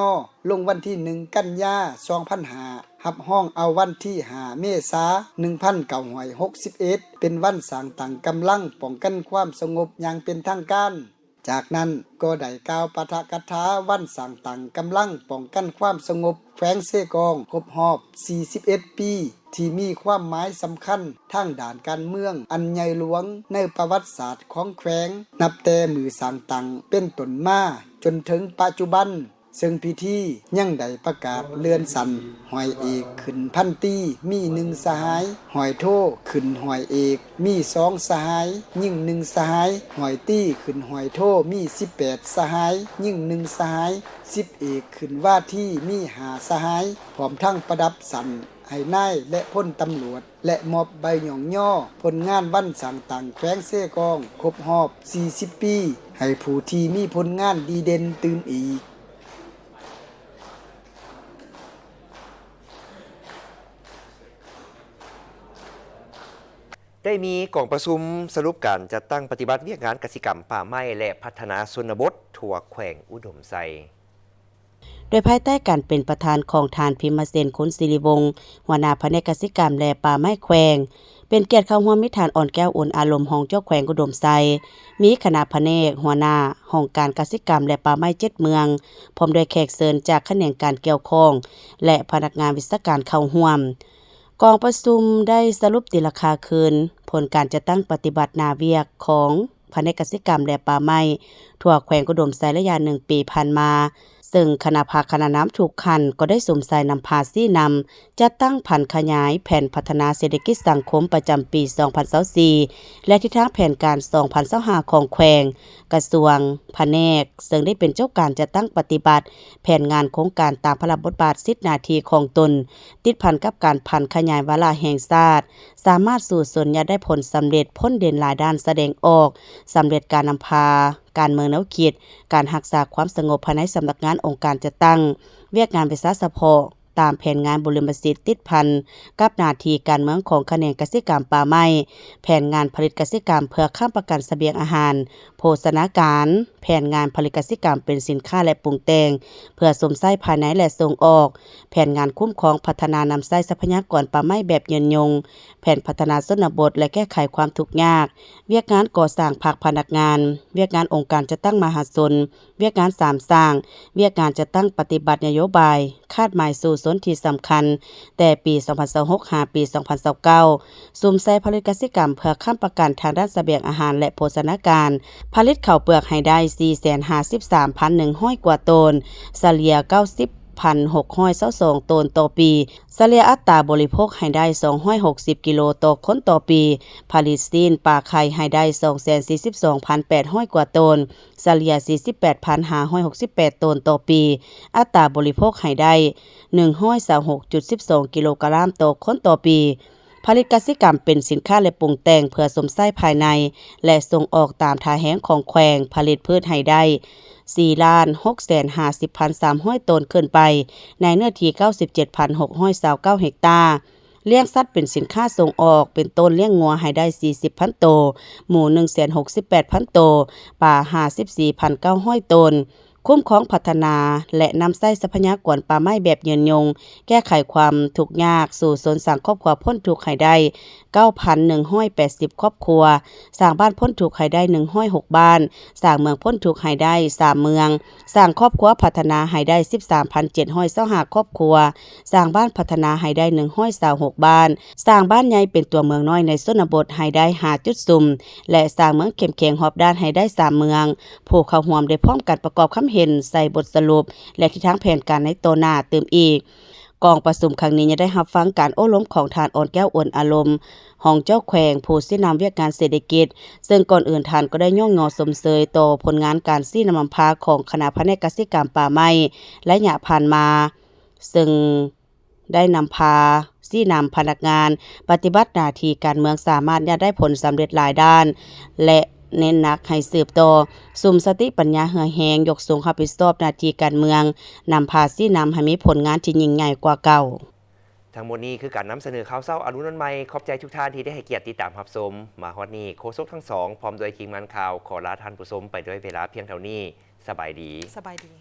ລົງວັນທີໜຶ່ງ ກັນຍາ ສອງພັນຫ້າ ຮັບຮອງເອົາວັນທີຫ້າ ເມສາ ໜຶ່ງພັນເກົ້າຮ້ອຍຫົກສິບເອັດ ເປັນວັນສ້າງຕັ້ງກຳລັງປ້ອງກັນຄວາມສະຫງົບຢ່າງເປັນທາງການ. ຈາກນັ້ນກໍໄດ້ກ່າວປາຖະກະຖາວັນສ້າງຕັ້ງກຳລັງປ້ອງກັນຄວາມສະຫງົບແຂວງເຊກອງ ຄົບຮອບສີ່ສິບເອັດປີ ທີ່ມີຄວາມໝາຍສຳຄັນທາງດ້ານການເມືອງອັນໃຫຍ່ຫຼວງໃນປະຫວັດສາດຂອງແຂວງ ນັບແຕ່ມື້ສ້າງຕັ້ງເປັນຕົ້ນມາຈົນເຖິງປັດຈຸບັນ, ເຊິ່ງພິທີຍັງໄດ້ປະກາດເລື່ອນຊັ້ນ ຮ້ອຍເອກຂຶ້ນພັນຕີ ມີໜຶ່ງສະຫາຍ, ຮ້ອຍໂທຂຶ້ນຮ້ອຍເອກ ມີສອງສະຫາຍ, ຍິງໜຶ່ງສະຫາຍ, ຮ້ອຍຕີຂຶ້ນຮ້ອຍໂທ ມີສິບແປດສະຫາຍ, ຍິງໜຶ່ງສະຫາຍ, ສິບເອກຂຶ້ນວາທີ ມີຫ້າສະຫາຍ, ພ້ອມທັງປະດັບຊັ້ນໃຫ້ນາຍ ແລະ ພົນຕຳຫຼວດ ແລະ ມອບໃບຍ້ອງຍໍຜົນງານວັນສ້າງຕັ້ງແຂວງເຊກອງຄົບຮອບສີ່ສິບປີ ໃຫ້ຜູ້ທີ່ມີຜົນງານດີເດັ່ນຕື່ມອີກ. ໄດ້ມີກອງປະຊຸມສະຫຼຸບການຈັດຕັ້ງປະຕິບັດວຽກງານກະສິກຳ, ປ່າໄມ້ ແລະ ພັດທະນາຊົນນະບົດທົ່ວແຂວງອຸດົມໄຊ. ໂດຍພາຍໃຕ້ການເປັນປະທານຂອງທ່ານ ພິມມະເຊນ ຄຸນສິລິວົງ ຫົວໜ້າພະແນກກະສິກຳ ແລະ ປ່າໄມ້ແຂວງ, ເປັນກຽດເຂົ້າຮ່ວມມີທ່ານ ອ່ອນແກ້ວ ອຸ່ນອາລົມ ຮອງເຈົ້າແຂວງອຸດົມໄຊ, ມີຄະນະພະແນກ, ຫົວໜ້າຫ້ອງການກະສິກຳ ແລະ ປ່າໄມ້ເຈັດເມືອງ, ພ້ອມດ້ວຍແຂກເຊີນຈາກຂະແໜງການກ່ຽວຂ້ອງ ແລະ ພະນັກງານວິຊາການເຂົ້າຮ່ວມ. ກອງປະຊຸມໄດ້ສະຫຼຸບຕີລາຄາຄືນຜົນການຈັດຕັ້ງປະຕິບັດໜ້າວຽກຂອງພະແນກກະສິກຳ ແລະ ປ່າໄມ້ ທົ່ວແຂວງອຸດົມໄຊໄລຍະໜຶ່ງປີຜ່ານມາ, ເຊິ່ງຄະນະພັກຄະນະນຳທຸກຂັ້ນກໍໄດ້ສຸມໃສ່ນຳພາຊີ້ນຳ ຈັດຕັ້ງຜັນຂະຫຍາຍແຜນພັດທະນາເສດຖະກິດສັງຄົມປະຈຳປີສອງພັນຊາວສີ່ ແລະ ທິດທາງແຜນການສອງພັນຊາວຫ້າຂອງແຂວງ, ກະຊວງ, ພະແນກ, ເຊິ່ງໄດ້ເປັນເຈົ້າການຈັດຕັ້ງປະຕິບັດແຜນງານໂຄງການຕາມພາລະບົດບາດສິດໜ້າທີ່ຂອງຕົນ, ຕິດພັນກັບການຜັນຂະຫຍາຍວາລະແຫ່ງຊາດ, ສາມາດສູ້ຊົນຍາດໄດ້ຜົນສຳເລັດພົ້ນເດັ່ນຫຼາຍດ້ານສະແດງອອກ, ສຳເລັດການນຳພາ, ການເມືອງແນວຄິດ, ການຮັກສາຄວາມສະຫງົບພາຍໃນສຳນັກງານອົງການຈັດຕັ້ງ, ວຽກງານວິຊາສະເພາະ, ຕາມແຜນງານບຸລິມະສິດຕິດພັນກັບໜ້າທີ່ການເມືອງຂອງຂະແໜງກະສິກຳປ່າໄມ້, ແຜນງານຜະລິດກະສິກຳເພື່ອຄ້ຳປະກັນສະບຽງອາຫານ, ໂພຊະນາການ, ແຜນງານຜະລິດກະສິກຳເປັນສິນຄ້າ ແລະ ປຸງແຕ່ງເພື່ອຊົມໃຊ້ພາຍໃນ ແລະ ສົ່ງອອກ, ແຜນງານຄຸ້ມຄອງພັດທະນານຳໃຊ້ຊັບພະຍາກອນປ່າໄມ້ແບບຍືນຍົງ, ແຜນພັດທະນາຊົນນະບົດ ແລະ ແກ້ໄຂຄວາມທຸກຍາກ, ວຽກງານກໍ່ສ້າງພັກພະນັກງານ, ວຽກງານອົງການຈັດຕັ້ງມະຫາຊົນ, ວຽກງານສາມສ້າງ, ວຽກງານຈັດຕັ້ງປະຕິບັດນະໂຍບາຍ, ຄາດໝາຍສູ້ຊົນທີ່ສຳຄັນ ແຕ່ປີສອງພັນຊາວຫົກ ຫາ ປີສອງພັນຊາວເກົ້າ, ສຸມໃສ່ຜະລິດກະສິກຳເພື່ອຄ້ຳປະກັນທາງດ້ານສະບຽງອາຫານ ແລະ ໂພຊະນາການ, ຜະລິດເຂົ້າເປືອກໃຫ້ໄດ້ສີ່ແສນຫ້າສິບສາມພັນໜຶ່ງຮ້ອຍກວ່າໂຕນ, ສະເລ່ຍເກົ້າສິບພັນຫົກຮ້ອຍຊາວສອງໂຕນຕໍ່ປີ, ສະເລ່ຍອັດຕາບໍລິໂພກໃຫ້ໄດ້ສອງຮ້ອຍຫົກສິບກິໂລຕໍ່ຄົນຕໍ່ປີ, ຜະລິດຊີ້ນປາໄຂ່ໃຫ້ໄດ້ສອງແສນສີ່ສິບສອງພັນແປດຮ້ອຍກວ່າໂຕນ, ສະເລ່ຍສີ່ສິບແປດພັນຫ້າຮ້ອຍຫົກສິບແປດໂຕນຕໍ່ປີ, ອັດຕາບໍລິໂພກໃຫ້ໄດ້ໜຶ່ງຮ້ອຍຊາວຫົກຈຸດສິບສອງກິໂລກຣາມຕໍ່ຄົນຕໍ່ປີ. ຜະລິດກະສິກຳເປັນສິນຄ້າ ແລະ ປຸງແຕ່ງເພື່ອຊົມໃຊ້ພາຍໃນ ແລະ ສົ່ງອອກຕາມທ່າແຮງຂອງແຂວງ, ຜະລິດພືດໃຫ້ໄດ້ສີ່ລ້ານຫົກແສນຫ້າສິບພັນສາມຮ້ອຍໂຕນຂຶ້ນໄປ ໃນເນື້ອທີ່ເກົ້າສິບເຈັດພັນຫົກຮ້ອຍຊາວເກົ້າເຮັກຕາ. ລ້ຽງສັດເປັນສິນຄ້າສົ່ງອອກ ເປັນຕົ້ນລ້ຽງງົວໃຫ້ໄດ້ສີ່ສິບພັນໂຕ, ໝູໜຶ່ງແສນຫົກສິບແປດພັນໂຕ, ປາຫ້າສິບສີ່ພັນເກົ້າຮ້ອຍໂຕນ. ຄຸ້ມຄອງ, ພັດທະນາ ແລະ ນຳໃຊ້ຊັບພະຍາກອນປ່າໄມ້ແບບຍືນຍົງ, ແກ້ໄຂຄວາມທຸກຍາກ, ສູ້ຊົນສ້າງຄອບຄົວພົ້ນທຸກໃຫ້ໄດ້ເກົ້າພັນໜຶ່ງຮ້ອຍແປດສິບຄອບຄົວ, ສ້າງບ້ານພົ້ນທຸກໃຫ້ໄດ້ໜຶ່ງຮ້ອຍຫົກບ້ານ, ສ້າງເມືອງພົ້ນທຸກໃຫ້ໄດ້ສາມເມືອງ, ສ້າງຄອບຄົວພັດທະນາໃຫ້ໄດ້ສິບສາມພັນເຈັດຮ້ອຍຊາວຫ້າຄອບຄົວ, ສ້າງບ້ານພັດທະນາໃຫ້ໄດ້ໜຶ່ງຮ້ອຍຊາວຫົກບ້ານ, ສ້າງບ້ານໃຫຍ່ເປັນຕົວເມືອງນ້ອຍໃນຊົນນະບົດໃຫ້ໄດ້ຫ້າຈຸດຊຸມ ແລະ ສ້າງເມືອງເຂັ້ມແຂງຮອບດ້ານໃຫ້ໄດ້ສາມເມືອງ. ຜູ້ເຂົ້າຮ່ວມໄດ້ພ້ອມກັນປະກອບຄຳເຫັນໃສ່ບົດສະຫຼຸບ ແລະ ທິດທາງແຜນການໃນຕໍ່ໜ້າຕື່ມອີກ. ກອງປະຊຸມຄັ້ງນີ້ຍັງໄດ້ຮັບຟັງການໂອ້ລົມຂອງທ່ານ ອ່ອນແກ້ວ ອຸ່ນອາລົມ ຮອງເຈົ້າແຂວງ ຜູ້ຊີ້ນຳວຽກງານເສດຖະກິດ, ເຊິ່ງກ່ອນອື່ນທ່ານກໍໄດ້ຍ້ອງຍໍຊົມເຊີຍຕໍ່ຜົນງານການຊີ້ນຳນຳພາຂອງຄະນະພະແນກກະສິກຳປ່າໄມ້ໄລຍະຜ່ານມາ, ເຊິ່ງ ໄດ້ນຳພາຊີ້ນຳພະນັກງານປະຕິບັດໜ້າທີ່ການເມືອງສາມາດຍາດໄດ້ຜົນສຳເລັດຫຼາຍດ້ານ ແລະ ເນັ້ນໜັກໃຫ້ສືບຕໍ່ສຸມສະຕິປັນຍາເຫື່ອແຮງ, ຍົກສູງຮັບຜິດຊອບໜ້າທີ່ການເມືອງ, ນຳພາຊີ້ນຳໃຫ້ມີຜົນງານທີ່ຍິ່ງໃຫຍ່ກວ່າເກົ່າ. ທັງໝົດນີ້ຄືການນຳສະເໜີຂ່າວເຊົ້າອາລຸນວັນໃໝ່. ຂອບໃຈທຸກທ່ານທີ່ໄດ້ໃຫ້ກຽດຕິດຕາມຮັບຊົມ. ມາຮອດນີ້ ໂຄສົກທັງສອງ ພ້ອມດ້ວຍທີມງານຂ່າວ ຂໍລາທ່ານຜູ້ຊົມໄປດ້ວຍເວລາພຽງເທົ່ານີ້. ສະບາຍດີ. ສະບາຍດີ.